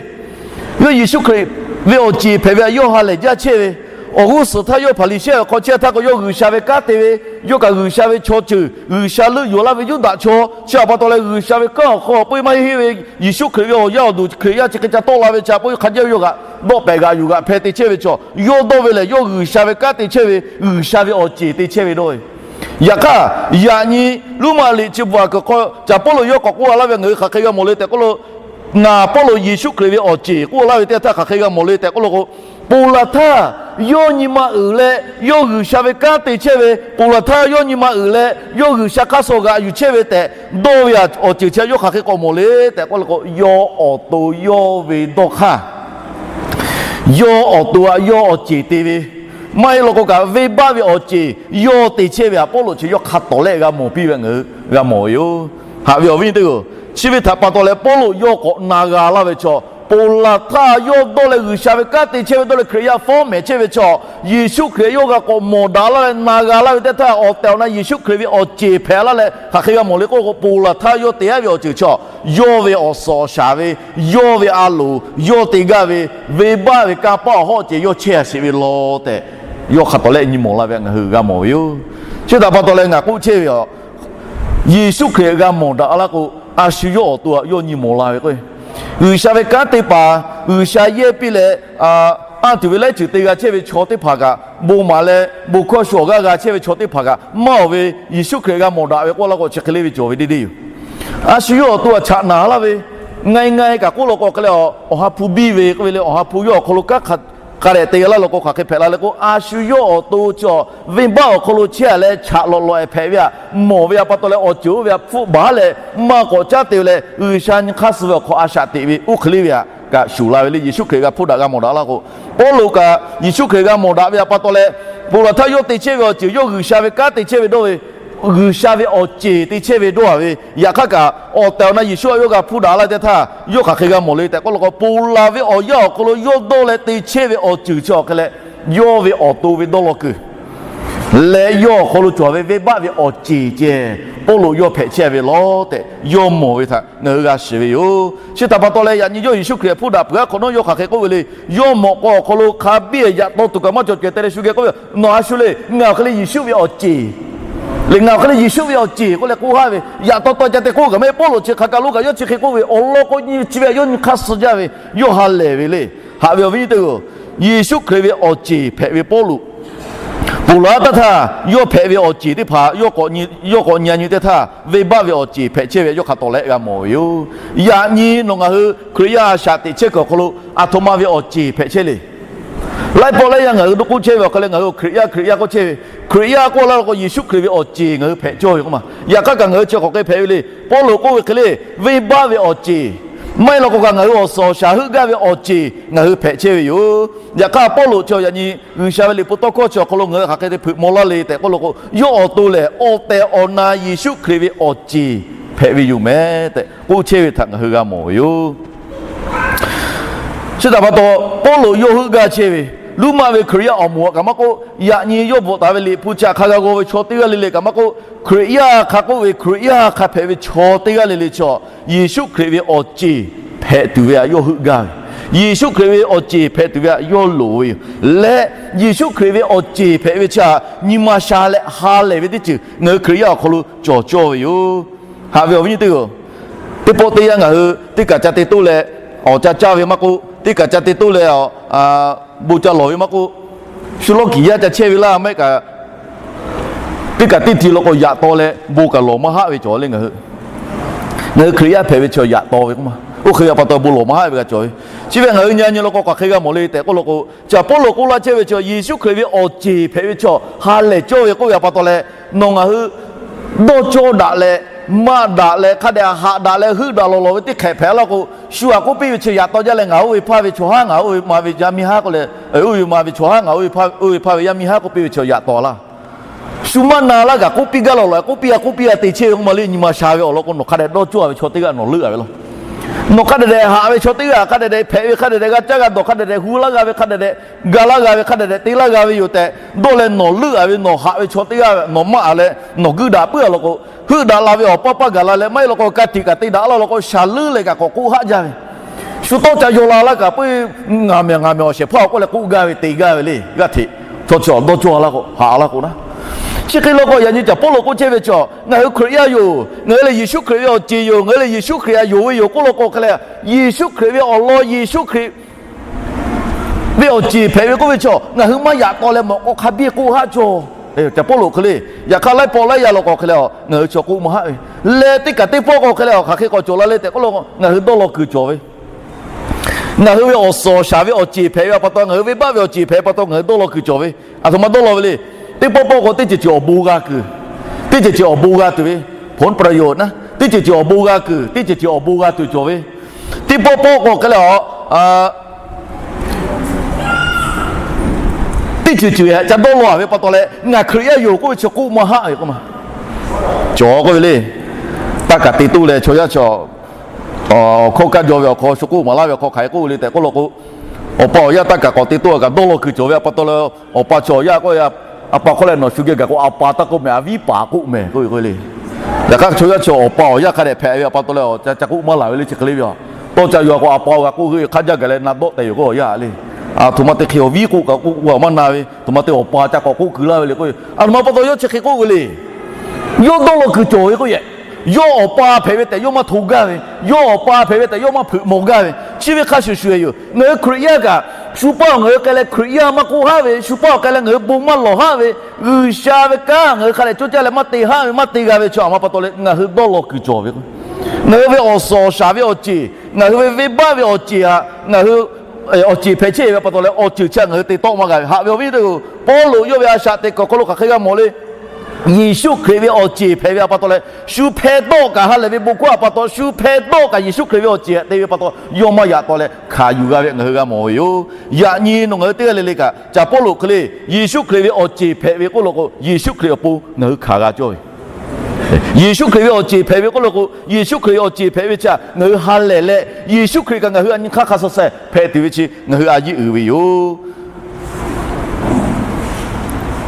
yawˇ Yeˍsuˆ Hkriꞈ ve awˬ ceˬ hpehꞈ ve htaꞈ yawˇ ha lehˬ jaˇ chehˇ ve, awˬ g'uˇ suhˍ htaˇ yawˇ Hpaˍriˍsehˇ awˬ hk'aw chehˇ htaˇ k'o, yawˇ G'uiˬsha ve kanˉ te ve, yawˇ kaꞈ G'uiˬsha ve chaw ceuˬ, G'uiˬsha leuˆ yuˬ laˇ ve Yuˇdaꞈ chaw chi htaꞈ pa taw leh, G'uiˬsha ve kanˉ awˬ hk'aw peuˬ maˇ heˆ ve Yeˍsuˆ Hkriꞈ ve awˬ yaˇ awˬ duˬ Hkriꞈ yaˇ chi hk'e ca tawˆ la ve chi htaꞈ pa taw hk'a jaˇ ve yawˇ g'aꞈ dawˆ pehˍ g'aꞈ yuˬ g'aꞈ hpeh te chehˇ ve chaw, yawˇ dawˇ ve lehˬ yawˇ G'uiˬsha ve kanˉ te chehˇ ve, G'uiˬsha ve awˬ ceˬ te chehˇ ve dawˇ ve. Yaꞈ hk'aˇ, yaꞈ nyi Roˉmaꞈ liꞈ chi bvuhꞈ kuiˬ hk'aw Caˍ Pawˇluꞈ yawˇ k'awꞈ k'oˆ laˇ ve ngaˬ hui hk'aˬ hk'e g'a mawˬ le tehꞈ k'oˆ lo, ngaˬ Pawˇluꞈ Yeˍsuˆ Hkriꞈ ve awˬ ceˬ k'oˆ laˇ ve teˇ htaˇ hk'aˬ hk'e g'a mawˬ le tehꞈ k'oˆ lo k'o, ponˬ laˬ htaˇ yawˇ nyi ma uiˍ leh yawˇ G'uiˬsha ve kanˉ te chehˇ ve, ponˬ laˬ htaˇ yawˇ nyi ma uiˍ leh yawˇ G'uiˬsha hk'aˇ suh g'aꞈ yuˬ chehˇ ve tehꞈ dawˇ ve awˬ ceuˬ chi yawˇ hk'aˬ hk'e k'awꞈ mawˬ le tehꞈ k'oˆ lo k'o, yawˇ awˬ to yawˇ ve dawˇ hk'aˇ, yawˇ awˬ to htaꞈ yawˇ awˬ ceˬ te ve, maˇ heˆ law k'o kaꞈ venˇbaˆ ve awˬ ceˬ yawˇ te chehˇ ve htaꞈ Pawˇluꞈ chi yawˇ hk'a tawˍ leh g'a mawˬ piˇ ve ngaˬ hui g'a mawˬ ve yoˬ. Haꞈ ve awˬ viˉ teˇ hpaˍ-oˬ, chi ve htaꞈ pa taw leh Pawˇluꞈ yawˇ k'awꞈ na g'a laˇ ve chaw, ponˬ laˬ htaˇ yawˇ dawˇ leh G'uiˬsha ve kanˉ te chehˇ ve dawˇ leh Hkriꞈ yaˇ fawˉ mehˍ chehˇ ve chaw, Yeˍsuˆ Hkriꞈ yawˇ g'a k'awꞈ mawˬ daꞈ laˇ leh na g'a laˇ ve teˇ htaˇ, awˬ tehˬ awˬ na Yeˍsuˆ Hkriꞈ ve awˬ ceˬ hpehꞈ laˇ leh hk'aˬ hk'e g'a mawˬ le k'oˆ k'o, ponˬ laˬ htaˇ yawˇ te aˉ ve awˬ ceuˬ chaw, yawˇ ve awˬ suhˍ awˬ shaˍ ve, yawˇ ve a loˍ yawˇ te gaˇ ve venˇbaˆ ve kanˇ paˆ awˬ hawˉ ceh yawˇ chehˇ a sheˍ ve law tehꞈ, yawˇ hk'a tawˍ leh nyi mawˬ la ve htaꞈ ngaˬ hui g'a mawˬ ve yoˬ. Chi htaꞈ pa taw leh ngaˬ k'oˆ chehˇ ve a, Yeˍsuˆ Hkriꞈ g'a mawˬ daꞈ laˇ k'o, a shu yawˇ awˬ to htaꞈ yawˇ nyi mawˬ la ve k'o, G'uiˬsha ve kanˉ te paˍ, G'uiˬsha yehˇ piˇ leh anˇ tuˬ ve laiˉ ceuˬ te g'a chehˇ ve chaw teˇ hpaˍ kaꞈ, bon maˍ leh bon hkawˇ shu awˬ g'aˇ g'a chehˇ ve chaw teˇ hpaˍ kaꞈ maˇ awˬ ve Yeˍsuˆ Hkriꞈ g'a mawˬ daꞈ ve k'oˆ laˇ k'o, chi hk'e le ve cawˬ ve deˇ deˇ yoˬ. A shu yawˇ awˬ to htaꞈ chaꞈ naˍ laˇ ve, nga e nga e kaꞈ k'oˆ law k'o hk'e leh, Awˬ ha hpu biˇ ve k'oˆ ve le, Awˬ ha hpu yawˇ awˬ hk'aw lo kanˉ hk'a dehꞈ te g'a laˇ law k'o hk'aˬ hk'e hpehꞈ la le k'o, a shu yawˇ awˬ to chi venˇbaˆ awˬ hk'aw lo chehˇ a leh chaꞈ lawꞈ lawꞈ e hpehꞈ ve htaꞈ mawˬ ve htaꞈ pa taw leh, awˬ ceuˬ oˇ ve htaꞈ hpfuhˆ baˬ leh maˇ k'awꞈ caˉ te ve leh, G'uiˬsha nyi hk'aˇ suh ve awˬ hk'aw a shaꞈ teꞈ ve oˇ hk'e le ve htaꞈ kaꞈ shuˍ la ve le. Yeˍsuˆ Hkriꞈ g'a hpuˇ daꞈ g'a mawˬ daꞈ laˇ k'o, Pawˇluꞈ kaꞈ Yeˍsuˆ Hkriꞈ g'a mawˬ daꞈ ve htaꞈ pa taw leh, ponˬ laˬ htaˇ yawˇ te chehˇ ve awˬ ceuˬ yawˇ G'uiˬsha ve kanˉ te chehˇ ve dawˇ ve, G'uiˬsha ve awˬ ceˬ te chehˇ ve dawˇ a ve, yaꞈ hk'aˇ kaꞈ awˬ tehˬ awˬ na Yeˍsuˆ htaꞈ yawˇ g'a hpuˇ daꞈ laˇ teˇ htaˇ yawˇ hk'aˬ hk'e g'a mawˬ le tehꞈ k'oˆ law k'o, ponˬ laˬ ve awˬ yanˇ awˬ hk'aw lo yawˇ dawˇ leh te chehˇ ve awˬ ceuˬ chi awˬ hk'e leh, yawˇ ve awˬ to ve dawˇ law kuiˬ leh yawˇ awˬ hk'aw lo cawˬ ve venˇbaˆ ve awˬ ceˬ ceh, Pawˇluꞈ yawˇ hpehꞈ chehˇ ve law tehꞈ yawˇ mawˬ ve htaꞈ ngaˬ hui g'a shiˍ ve yoˬ. Chi htaꞈ pa taw leh yaꞈ nyi yawˇ Yeˍsuˆ Hkriꞈ hpuˇ daꞈ peuˬ aˉ hk'awꞈ nawˉ yawˇ hk'aˬ hk'e k'oˆ ve le. Yawˇ mawꞈ k'aw awˬ hk'aw lo hk'a biˇ yaꞈ taw tuˬ kaꞈ maˇ cawˬ cehˬ te leh shu geh k'oˆ ve, Nawˬ a shu le, ngaˬ awˬ hk'e le Yeˍsuˆ ve awˬ ceˬ le, ngaˬ awˬ hk'e le Yeˍsuˆ ve awˬ ceˬ k'oˆ leh k'oˆ haˉ ve, yaꞈ taw taw ca te k'oˆ kaꞈ maˇ heˆ. Pawˇluꞈ chi hk'aˬ kaˬ lo kaꞈ yawˇ chi hk'e k'oˆ ve awˬ lawn k'o, nyi chi ve htaꞈ yawˇ nyi hk'aˇ suh jaˇ ve, yawˇ ha lehˬ ve le. Haꞈ ve awˬ viˉ teˇ hpaˍ-oˬ, Yeˍsuˆ Hkriꞈ ve awˬ ceˬ hpehꞈ ve Pawˇluꞈ, ponˬ laˬ teˇ htaˇ yawˇ hpehꞈ ve awˬ ceˬ teˇ hpaˍ yawˇ k'awꞈ nyi a nyi teˇ htaˇ, venˇbaˆ ve awˬ ceˬ hpehꞈ chehˇ ve yawˇ hk'a tawˍ leh g'a mawˬ ve yoˬ. Yaꞈ nyi nawˬ ngaˬ hui Hkriꞈ yaˇ a shaꞈ teꞈ chehˇ kuiˬ awˬ hk'aw lo aˬ htoꞈ ma ve awˬ ceˬ hpehꞈ chehˇ le. Laiˉ pawˆ laiˉ yaˇ ngaˬ hui dawˇ k'oˆ chehˇ ve awˬ hk'aw leh, ngaˬ hui Hkriꞈ yaˇ, Hkriꞈ yaˇ k'oˆ chehˇ ve, Hkriꞈ yaˇ k'oˆ laˇ k'o Yeˍsuˆ Hkriꞈ ve awˬ ceˬ ngaˬ hui hpehꞈ cawˇ ve k'oˆ ma. Yaꞈ hk'aˇ kaꞈ ngaˬ hui chi hk'awꞈ hk'e hpehꞈ ve le. Pawˇluꞈ k'oˆ ve hk'e le, venˇbaˆ ve awˬ ceˬ, Maˇ heˆ law k'o kaꞈ ngaˬ hui awˬ suhˍ awˬ shaˍ heuˆ gaˇ ve awˬ ceˬ ngaˬ hui hpehꞈ chehˇ ve yoˬ. Yaꞈ hk'aˇ Pawˇluꞈ chi yaꞈ nyi G'uiˬsha ve liꞈ hpu tawˇ hkawˇ chi awˬ hk'aw lo ngaˬ hui hk'aˬ hk'e te hpeuꞈ maw laˇ le tehꞈ k'oˆ law k'o, yawˇ awˬ to lehˬ awˬ tehˬ awˬ na Yeˍsuˆ Hkriꞈ ve awˬ ceˬ hpehꞈ ve yoˬ mehˍ tehꞈ k'oˆ chehˇ ve htaꞈ ngaˬ hui g'a mawˬ ve yoˬ. Chi htaꞈ pa taw, Pawˇluꞈ yawˇ heuˆ gaˇ chehˇ ve, Roˉmaꞈ ve Hkriꞈ yaˇ awˬ moˍ htaꞈ kaꞈ maˇ k'oˆ, yaꞈ nyi yawˇ bvuhꞈ taˍ ve liꞈ hpu chi htaꞈ hk'a g'a g'aw ve chaw teˇ g'aˇ le le kaꞈ maˇ k'oˆ, Hkriꞈ yaˇ hk'a k'oˆ ve Hkriꞈ yaˇ hk'a hpehꞈ ve chaw teˇ g'aˇ le le chaw, Yeˍsuˆ Hkriꞈ ve awˬ ceˬ hpehꞈ tuˬ ve htaꞈ yawˇ heuˆ gaˇ ve, Yeˍsuˆ Hkriꞈ ve awˬ ceˬ hpehꞈ tuˬ ve htaꞈ yawˇ loˍ ve yoˬ. Leh Yeˍsuˆ Hkriꞈ ve awˬ ceˬ hpehꞈ ve chi htaꞈ nyi ma sha leh ha lehˬ ve teˇ ceuˬ ngaˬ hui Hkriꞈ yaˇ awˬ hk'aw lo cawˬ cawˇ ve yoˬ. Haꞈ ve awˬ viˉ nyi teˇ-oˬ, teˇ pawˆ teˇ yanˇ ngaˬ hui teˇ kaꞈ ca te toˆ leh awˬ ca caˇ ve maˇ k'oˆ, teˇ kaꞈ ca te toˆ leh awˬ bon ca lawˬ ve maˇ k'oˆ, shu lawˇ kiˍ yaˇ ca chehˇ ve laˇ maˇ heˆ kaꞈ, teˇ kaꞈ teˇ ti law k'o yaꞈ taw leh bon kaꞈ lawˬ maˇ haˆ ve cawˬ le ngaˬ hui. Ngaˬ hui Hkriꞈ yaˇ hpehꞈ ve chi yaꞈ taw ve k'oˆ ma. Oˇ hk'e ve pa taw bon lawˬ maˇ haˆ ve g'a cawˬ ve. Chi ve ngaˬ hui nyi nyi law k'o hk'aˬ hk'e g'a mawˬ le tehꞈ k'oˆ law k'o, Caˍ Pawˇluꞈ k'oˆ laˇ chehˇ ve chi Yeˍsuˆ Hkriꞈ ve awˬ ceˬ hpehꞈ ve chi ha lehˬ cawˇ ve k'oˆ ve pa taw leh, nawˬ ngaˬ hui dawˇ cawˇ daꞈ leh, maˇ daꞈ leh, hk'a dehꞈ haꞈ daꞈ leh, heuˆ daꞈ lawˬ lawˬ ve teˇ hk'ehꞈ hpehꞈ law k'o, shu htaꞈ k'oˆ piˇ ve chi yaꞈ taw jaˇ leh ngaˬ oˇ ve hpaˇ ve chaw haˉ, ngaˬ oˇ ve ma ve yaˇ miˇ haˉ k'oˆ leh, oˇ ve ma ve chaw haˉ ngaˬ oˇ ve hpaˇ ve yaˇ miˇ haˉ k'oˆ piˇ ve chi yaꞈ taw laˇ. Shu maˇ na laˇ kaꞈ k'oˆ piˇ gaˇ lawˬ lawˬ, k'oˆ piˇ a k'oˆ piˇ a te chehˇ ve k'oˆ ma le. Nyi ma sha ve awˬ lawn k'o, nawˬ hk'a dehꞈ dawˇ cawˇ ve chaw teˇ g'aˇ nawˬ leuˆ a ve laˇ. Nawˬ hk'a dehꞈ dehꞈ haꞈ ve chaw teˇ g'aˇ hk'a dehꞈ dehꞈ hpehꞈ ve, hk'a dehꞈ dehꞈ g'a caˇ g'a dawˬ, hk'a dehꞈ dehꞈ hu laˇ g'a ve, hk'a dehꞈ dehꞈ ga laˇ g'a ve, hk'a dehꞈ dehꞈ te laˇ g'a ve yoˬ tehꞈ dawˇ leh nawˬ leuˆ a ve, nawˬ haꞈ ve chaw teˇ g'aˇ nawˬ maˇ a leh nawˬ guiˇ daꞈ puiˉ a law k'o, heuˆ daꞈ la ve awˬ paˇ paˇ gaˬ la leh maˇ heˆ law k'o ka tiꞈ kaꞈ te daꞈ laˇ law k'o, shaˍ leuˉ leh kaꞈ k'awꞈ k'oˆ haˆ jaˇ ve, shu tawˇ ca yaw la laˇ kaꞈ puiˉ, ngaˬ mehˍ ngaˬ mehˍ awˬ shehˍ hpaˇ awˬ k'oˆ leh k'oˆ gaˇ ve te gaˇ ve le. G'aˇ hteꞈ chaw chi awˬ dawˇ cawˇ a laˇ k'o, haꞈ a laˇ k'o naˉ. Chi hk'e law k'o, yaꞈ nyi Caˍ Pawˇluꞈ k'oˆ chehˇ ve chi, ngaˬ hui Hkriꞈ yaˇ yoˬ, ngaˬ hui lehˬ Yeˍsuˆ Hkriꞈ ve awˬ ceˬ yoˬ, ngaˬ hui lehˬ Yeˍsuˆ Hkriꞈ htaꞈ yonˍ ve yoˬ k'oˆ law k'o hk'e leh, Yeˍsuˆ Hkriꞈ ve awˬ lawn, Yeˍsuˆ Hkriꞈ ve awˬ ceˬ hpehꞈ ve k'oˆ ve chi ngaˬ hui maˇ yaꞈ taw leh mawꞈ k'aw hk'a biˇ k'oˆ haˆ cawˇ. Caˍ Pawˇluꞈ hk'e le. Yaꞈ hk'aˇ laiˉ pawˆ laiˉ yaˇ law k'o hk'e leh, ngaˬ hui chaw k'oˆ maˇ haˆ ve, leh teˇ kaꞈ teˇ pawˆ k'o hk'e leh hk'aˬ hk'e k'awꞈ cawˬ la le tehꞈ k'oˆ law k'o, ngaˬ hui dawˇ law kuiˬ cawˬ ve, ngaˬ hui ve awˬ suhˍ awˬ shaˍ ve awˬ ceˬ hpehꞈ ve pa taw, ngaˬ hui venˇbaˆ ve awˬ ceˬ hpehꞈ ve pa taw ngaˬ hui dawˇ law kuiˬ cawˬ ve, aˬ htoꞈ ma dawˇ law ve le. Teˇ pawˆ pawˆ k'o teˇ ceuˬ ceuˬ awˬ bon g'a kuiˬ, teˇ ceuˬ ceuˬ awˬ bon g'a tuˬ ve, ผลประโยชน์ naˉ, teˇ ceuˬ ceuˬ awˬ bon g'a kuiˬ, teˇ ceuˬ ceuˬ awˬ bon g'a tuˬ cawˬ ve, teˇ pawˆ pawˆ k'o hk'e leh a teˇ ceuˬ ceuˬ htaꞈ ca dawˇ law a ve pa taw leh, ngaˬ Hkriꞈ yaˇ yoˬ k'oˆ ve chi k'oˆ maˇ haˆ ve k'oˆ ma. Cawˬ k'oˆ ve le. Taˇ kaꞈ te toˆ leh chaw yaˇ chi awˬ hkawˇ kaˇ jaw ve awˬ hk'aw, shu k'oˆ maˍ laˇ ve awˬ hk'aw hk'aˬ hk'e k'oˆ ve le tehꞈ k'oˆ law k'o, awˬ pa awˬ yaˇ taˇ kaꞈ k'awꞈ te toˆ a kaꞈ dawˇ law kuiˬ cawˬ ve pa taw leh, awˬ pa chi awˬ yaˇ k'oˆ, a pa hk'aw leh nawˬ shu geh gaˬ k'o, a pa taˇ k'oˆ mehˍ, a viˉ paˍ k'oˆ mehˍ k'oˆ ve k'o le. Yaꞈ hk'aˇ chaw yaˇ chi awˬ pa awˬ yaˇ hk'a dehꞈ hpehꞈ ve pa taw leh, ca k'oˆ maˇ laˬ ve le chi hk'e le ve a. Tawˇ ca yaw k'o a pa g'a k'oˆ ve hk'a jaˇ gaˬ leh na dawˆ tehꞈ yoˬ k'oˆ awˬ yaˇ le. Aˬ htoꞈ ma te hk'e awˬ viˉ k'oˆ kaꞈ k'oˆ k'o a maˇ na ve, htoꞈ ma te awˬ pa ca k'awꞈ k'oˆ kuiˬ laˇ ve le k'o, aˬ htoꞈ ma pa taw yawˇ chi hk'e k'oˆ ve le. Yawˇ dawˇ law kuiˬ cawˬ ve k'oˆ yehˬ. Yawˇ awˬ pa hpehꞈ ve tehꞈ yawˇ maˇ hto gaˇ ve, yawˇ awˬ pa hpehꞈ ve tehꞈ yawˇ maˇ hpeuꞈ mawˬ gaˇ ve, chi ve hk'a shuˍ shuˍ e yoˬ. Ngaˬ hui Hkriꞈ yaˇ kaꞈ, shu paˇ ngaˬ hui k'ai leh Hkriꞈ yaˇ maˇ k'oˆ haˆ ve, shu paˇ awˬ k'ai leh ngaˬ hui bon maˇ lawˬ haˆ ve, G'uiˬsha ve kanˉ ngaˬ hui hk'a dehꞈ cawˇ caˇ leh maˇ te haˆ ve, maˇ te g'a ve chi aˬ htoꞈ ma pa taw leh ngaˬ hui dawˇ law kuiˬ cawˬ ve k'o, ngaˬ hui ve awˬ suhˍ awˬ shaˍ ve awˬ ceˬ, ngaˬ hui ve venˇbaˆ ve awˬ ceˬ htaꞈ ngaˬ hui awˬ ceˬ hpehꞈ chehˇ ve pa taw leh awˬ ceuˬ chi htaꞈ ngaˬ hui te tawˆ maˇ g'a ve. Haꞈ ve awˬ viˉ teˇ-oˬ, Pawˇluꞈ yawˇ ve a shaꞈ teꞈ kuiˬ awˬ hk'aw lo hk'aˬ hk'e g'a mawˬ le. Yeˍsuˆ Hkriꞈ ve awˬ ceˬ hpehꞈ ve pa taw leh, shu hpeh dawˆ kaꞈ ha lehˬ ve bon hkawˇ a pa taw, shu hpeh dawˆ kaꞈ Yeˍsuˆ Hkriꞈ ve awˬ ceˬ htaꞈ te ve pa taw, yawˇ maˇ yaꞈ taw leh hkanˍ yuˬ g'a ve ngaˬ hui g'a mawˬ ve yoˬ. Yaꞈ nyi nawˬ ngaˬ hui teˇ g'aˇ le le kaꞈ, Caˍ Pawˇluꞈ hk'e le, Yeˍsuˆ Hkriꞈ ve awˬ ceˬ hpehꞈ ve k'oˆ law k'o, Yeˍsuˆ Hkriꞈ awˬ pon ngaˬ hui hkanˍ g'a cawˇ ve. Yeˍsuˆ Hkriꞈ ve awˬ ceˬ hpehꞈ ve k'oˆ law k'o, Yeˍsuˆ Hkriꞈ ve awˬ ceˬ hpehꞈ ve chi htaꞈ ngaˬ hui ha lehˬ leh, Yeˍsuˆ Hkriꞈ kaꞈ ngaˬ hui a nyi hk'aˇ hk'a suh seh hpehꞈ tuˬ ve chi ngaˬ hui a yiˇ uiˍ ve yoˬ.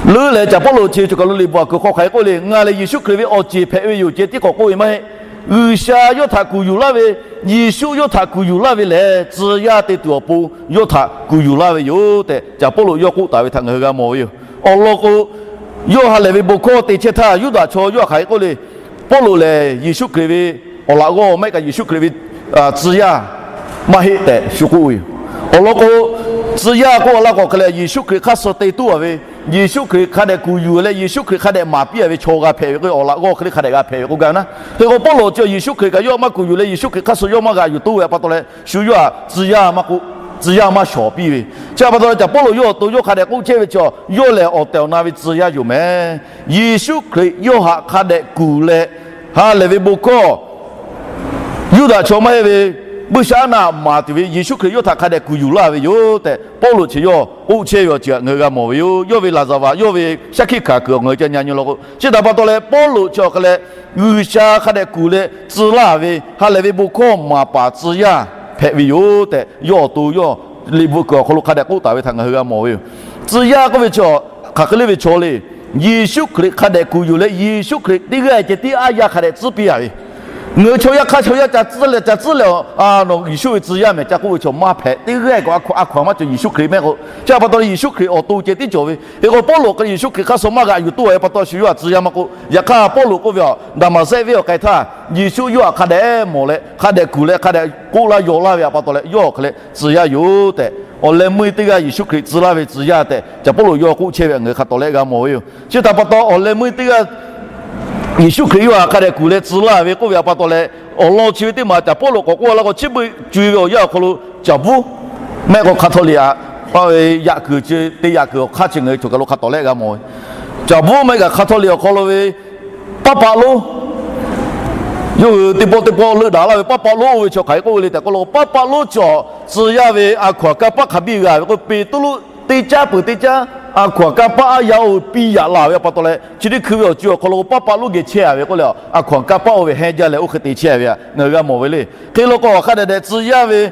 Leuˉ lehˬ, Caˍ Pawˇluꞈ chi choˬ kaˬ lo liꞈ bvuhꞈ awˬ kuiˬ hk'aw hk'aˬ hk'e k'oˆ le, Ngaˬ lehˬ Yeˍsuˆ Hkriꞈ ve awˬ ceˬ hpehꞈ ve yoˬ ceh tiˉ k'awꞈ k'oˆ ve maˇ heˆ. G'uiˬsha yawˇ htaꞈ kuˬ yuˬ laˇ ve, Yeˍsuˆ yawˇ htaꞈ kuˬ yuˬ laˇ ve lehˬ, tcuh yaˇ te tuˬ awˬ pon yawˇ htaꞈ kuˬ yuˬ laˇ ve yoˬ tehꞈ Caˍ Pawˇluꞈ yawˇ k'oˆ taˍ ve htaꞈ ngaˬ hui g'a mawˬ ve yoˬ. Awˬ lawn k'o, yawˇ ha lehˬ ve bon hkawˇ te chehˇ htaˇ, Yuˇdaꞈ chaw yawˇ hk'aˬ hk'e k'oˆ le, Pawˇluꞈ lehˬ Yeˍsuˆ Hkriꞈ ve awˬ laꞈ g'awˇ maˇ heˆ kaꞈ Yeˍsuˆ Hkriꞈ ve tcuh yaˇ maˇ heˆ tehꞈ shu k'oˆ ve yoˬ. Awˬ lawn k'o, tcuh yaˇ k'oˆ a laˇ k'o hk'e leh, Yeˍsuˆ Hkriꞈ hk'aˇ suh te tuˬ a ve, Yeˍsuˆ Hkriꞈ hk'a dehꞈ kuˬ yuˬ leh Yeˍsuˆ Hkriꞈ hk'a dehꞈ maˍ piˇ a ve chaw g'a hpehꞈ ve k'o, awˬ laꞈ g'awˇ hk'e le hk'a dehꞈ g'a hpehꞈ ve k'oˆ gaˇ ve naˉ. Hk'e k'o, Pawˇluꞈ chi Yeˍsuˆ Hkriꞈ kaꞈ yawˇ maˇ kuˬ yuˬ leh Yeˍsuˆ Hkriꞈ hk'aˇ suh yawˇ maˇ g'aꞈ yuˬ toˇ ve pa taw leh, shu yawˇ htaꞈ tcuh yaˇ maˇ k'oˆ, tcuh yaˇ maˇ shawˍ piˇ ve. Chi pa taw leh, Caˍ Pawˇluꞈ yawˇ awˬ to yawˇ hk'a dehꞈ k'oˆ chehˇ ve chi, yawˇ lehˬ awˬ tehˬ awˬ na ve tcuh yaˇ yoˬ mehˍ. Yeˍsuˆ Hkriꞈ yawˇ htaꞈ hk'a dehꞈ kuˬ leh, ha lehˬ ve bon hkawˇ, Yuˇdaꞈ chaw maˇ heˆ ve buiˇshaˆaˉnaˆ maˍ tuˬ ve Yeˍsuˆ Hkriꞈ yawˇ htaꞈ hk'a dehꞈ kuˬ yuˬ laˇ ve yoˬ tehꞈ Pawˇluꞈ chi yawˇ k'oˆ chehˇ ve awˬ ceuˬ htaꞈ ngaˬ hui g'a mawˬ ve yoˬ. Yawˇ ve laˍzaˍvaˍ yawˇ ve shaˉ hkiˆ hkanˍ kuiˬ awˬ ngaˬ hui ca nyi nyi law k'o, chi htaꞈ pa taw leh Pawˇluꞈ chi awˬ hk'a leh G'uiˬsha hk'a dehꞈ kuˬ leh tcuh laˇ ve ha lehˬ ve bon hkawˇ maˍ paˍ tcuh yaˇ hpehꞈ ve yoˬ tehꞈ yawˇ awˬ to yawˇ liꞈ bvuhꞈ kuiˬ awˬ hk'aw lo hk'a dehꞈ k'oˆ taˍ ve htaꞈ ngaˬ hui g'a mawˬ ve yoˬ. Tcuh yaˇ k'oˆ ve chi hk'aˬ hk'e le ve chaw le, Yeˍsuˆ Hkriꞈ hk'a dehꞈ kuˬ yuˬ leh Yeˍsuˆ Hkriꞈ teˇ g'aˇ ceh tiˉ aˉ yaˇ hk'a dehꞈ tcuhˉ piˇ a ve, ngaˬ hui chaw yaˇ hk'aˇ chaw yaˇ ca tcuhˉ leh ca tcuhˉ leh, a, nawˬ Yeˍsuˆ ve tcuh yaˇ mehˍ ca k'oˆ ve chaw maˇ hpehꞈ. Teˇ g'aˇ kaꞈ a hkaw-anˬ maˇ cawˬ Yeˍsuˆ Hkriꞈ mehˆ k'o. Chi htaꞈ pa taw leh Yeˍsuˆ Hkriꞈ awˬ to ceh tiˉ cawˬ ve. Hk'e k'o Pawˇluꞈ Yeˍsuˆ Hkriꞈ hk'aˇ suh maˇ g'aꞈ yuˬ toˆ a ve pa taw shu yawˇ htaꞈ tcuh yaˇ maˇ k'oˆ. Yaꞈ hk'aˇ Pawˇluꞈ k'oˆ ve a, Daˍmaˍsehˆ venˇ awˬ k'ai htaˇ Yeˍsuˆ yawˇ htaꞈ hk'a dehꞈ mawˬ leh hk'a dehꞈ kuˬ leh hk'a dehꞈ k'oˆ laˇ yaw laˇ ve htaꞈ pa taw leh yawˇ awˬ hk'a leh tcuh yaˇ yoˬ tehꞈ, awˬ leh meuˇ teˇ g'aˇ Yeˍsuˆ Hkriꞈ tcuh laˇ ve tcuh yaˇ tehꞈ Caˍ Pawˇluꞈ yawˇ k'oˆ chehˇ ve htaꞈ ngaˬ hui hk'a tawˍ lehˆ g'a mawˬ ve yoˬ. Chi htaꞈ pa taw awˬ leh meuˇ teˇ g'aˇ Yeˍsuˆ Hkriꞈ yawˇ htaꞈ hk'a dehꞈ kuˬ leh tcuh laˇ ve k'oˆ ve htaꞈ pa taw leh, awˬ lawn chi ve teˇ maˬ Caˍ Pawˇluꞈ k'awꞈ k'oˆ laˇ k'o, chi beuꞈ co e ve awˬ yanˇ awˬ hk'aw lo Caˍ Bvuhˇ mehˆ k'o hk'a htaw liꞈ a, yaꞈ kuiˬ chi te yaꞈ kuiˬ awˬ hk'aˇ chi ngaˬ hui choˬ kaˬ lo hk'a tawˍ lehˆ g'a mawˬ ve. Caˍ Bvuhˇ mehˆ kaꞈ hk'a htaw liꞈ awˬ hk'aw lo ve paˇ paˆ lonˉ, yawˇ hui teˇ pawˆ teˇ pawˆ leuˆ daꞈ laˇ ve paˇ paˆ lonˉ oˇ ve chaw hk'aˬ hk'e k'oˆ ve le tehꞈ k'oˆ law k'o, paˇ paˆ lonˉ cawˬ tcuh yaˇ ve a hkaw anˬ kanˇ paˆ hk'a biˇ g'a ve k'o, Peˍtruˆ teˇ caˉ peuˬ teˇ caˉ a hkaw anˬ kanˇ paˆ aˉ yaˇ oˇ ve piˇ yaꞈ la ve htaꞈ pa taw leh, chi teˇ hkui ve awˬ co awˬ hk'aw lo k'o paˇ paˆ lonˉ geh chehˇ a ve k'oˆ leh, a hkaw anˬ kanˇ paˆ oˇ ve hehnˇ jaˇ leh oˇ hk'e te chehˇ a ve htaꞈ ngaˬ hui g'a mawˬ ve le. Hk'e law k'o hk'a dehꞈ dehꞈ tcuh yaˇ ve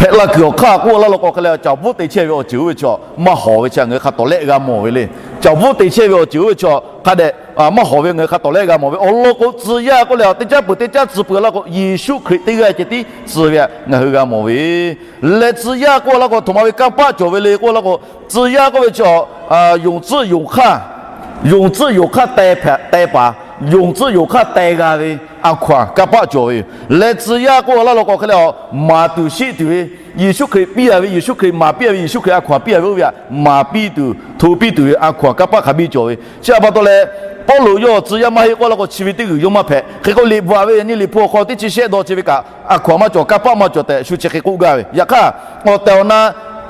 hpehꞈ la kuiˬ awˬ hk'aˇ k'oˆ laˇ law k'o hk'e leh, Caˍ Bvuhˇ te chehˇ ve awˬ ceuˬ oˇ ve chaw maˇ hawˍ ve chi ngaˬ hui hk'a tawˍ lehˆ g'a mawˬ ve le. Caˍ Bvuhˇ te chehˇ ve awˬ ceuˬ oˇ ve chaw hk'a dehꞈ maˇ hawˍ ve ngaˬ hui hk'a tawˍ lehˆ g'a mawˬ ve. Awˬ lawn k'o tcuh yaˇ k'oˆ leh teˇ caˉ peuˬ teˇ caˉ tcuh peuˬ laˇ k'o, Yeˍsuˆ Hkriꞈ teˇ g'aˇ ceh tiˉ tcuh ve htaꞈ ngaˬ hui g'a mawˬ ve leh tcuh yaˇ k'oˆ laˇ k'o, htoꞈ ma ve kanˇ paˆ cawˬ ve le k'oˆ laˇ k'o, tcuh yaˇ k'oˆ ve chaw yonˍ tcuhˆ yonˍ hk'aˇ, yonˍ tcuhˆ yonˍ hk'aˇ teh paˍ, yonˍ tcuhˆ yonˍ hk'aˇ teh g'a ve a hkaw anˬ kanˇ paˆ cawˬ ve yoˬ. Leh tcuh yaˇ k'oˆ laˇ law k'o hk'e leh, maˍ tuˬ sheˆ tuˬ ve, Yeˍsuˆ Hkriꞈ piˇ a ve, Yeˍsuˆ Hkriꞈ maˍ piˇ a ve, Yeˍsuˆ Hkriꞈ a hkaw anˬ piˇ a ve oˇ ve htaꞈ maˍ piˇ tuˬ, hto piˇ tuˬ ve a hkaw anˬ kanˇ paˆ hk'a biˇ cawˬ ve. Chi htaꞈ pa taw leh, Pawˇluꞈ yawˇ tcuh yaˇ maˇ heˆ k'oˆ laˇ k'o, chi ve teˇ g'uiˬ yawˇ maˇ hpehꞈ. Hk'e k'o liꞈ bvuhꞈ a ve yaꞈ nyi liꞈ hpu awˬ hk'aw teˇ chi shehˆ dawˇ chi ve kaꞈ a hkaw anˬ maˇ cawˬ, kanˇ paˆ maˇ cawˬ tehꞈ shu chi hk'e k'oˆ gaˇ ve. Yaꞈ hk'aˇ awˬ tehˬ awˬ na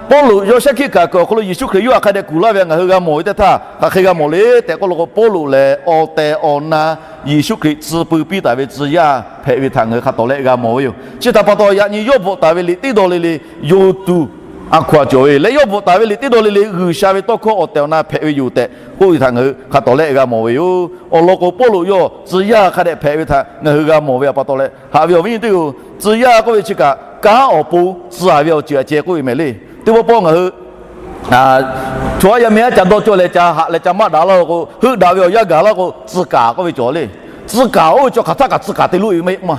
Pawˇluꞈ yawˇ shaˉ hkiˆ hkanˍ kuiˬ awˬ hk'aw lo Yeˍsuˆ Hkriꞈ yawˇ htaꞈ hk'a dehꞈ kuˬ laˇ ve htaꞈ ngaˬ hui g'a mawˬ ve teˇ htaˇ, hk'aˬ hk'e g'a mawˬ le tehꞈ k'oˆ law k'o, Pawˇluꞈ lehˬ awˬ tehˬ awˬ na Yeˍsuˆ Hkriꞈ tcuh pui piˇ taˍ ve tcuh yaˇ hpehꞈ ve htaꞈ ngaˬ hui hk'a tawˍ lehˆ g'a mawˬ ve yoˬ. Chi htaꞈ pa taw yaꞈ nyi yawˇ bvuhꞈ taˍ ve liꞈ teˇ dawˇ le le yonˍ tuˬ a hkaw anˬ cawˬ ve leh, yawˇ bvuhꞈ taˍ ve liꞈ teˇ dawˇ le le G'uiˬsha ve tawˇ hkawˇ awˬ tehˬ awˬ na hpehꞈ ve yoˬ tehꞈ k'oˆ ve htaꞈ ngaˬ hui hk'a tawˍ lehˆ g'a mawˬ ve yoˬ. Awˬ lawn k'o Pawˇluꞈ yawˇ tcuh yaˇ hk'a dehꞈ hpehꞈ ve htaꞈ ngaˬ hui g'a mawˬ ve htaꞈ pa taw leh, haꞈ ve awˬ viˉ nyi teˇ-oˬ, tcuh yaˇ k'oˆ ve chi kaꞈ kanˉ awˬ pon tcuh a ve awˬ ceuˬ a ceh k'oˆ ve mehˍ le. Teˇ pawˆ pawˆ ngaˬ hui chaw aˉ yaˇ miˇ aˉ ca dawˇ cawˇ leh ca haꞈ leh ca maˆ daꞈ laˇ k'o, heuˆ daꞈ ve awˬ yanˇ gaˬ laˇ k'o, tcuh kaˍ k'oˆ ve cawˬ le. Tcuh kaˍ oˇ ve chaw hk'aˬ htaˇ kaꞈ tcuh kaˍ te lo e maˇ heˆ ma.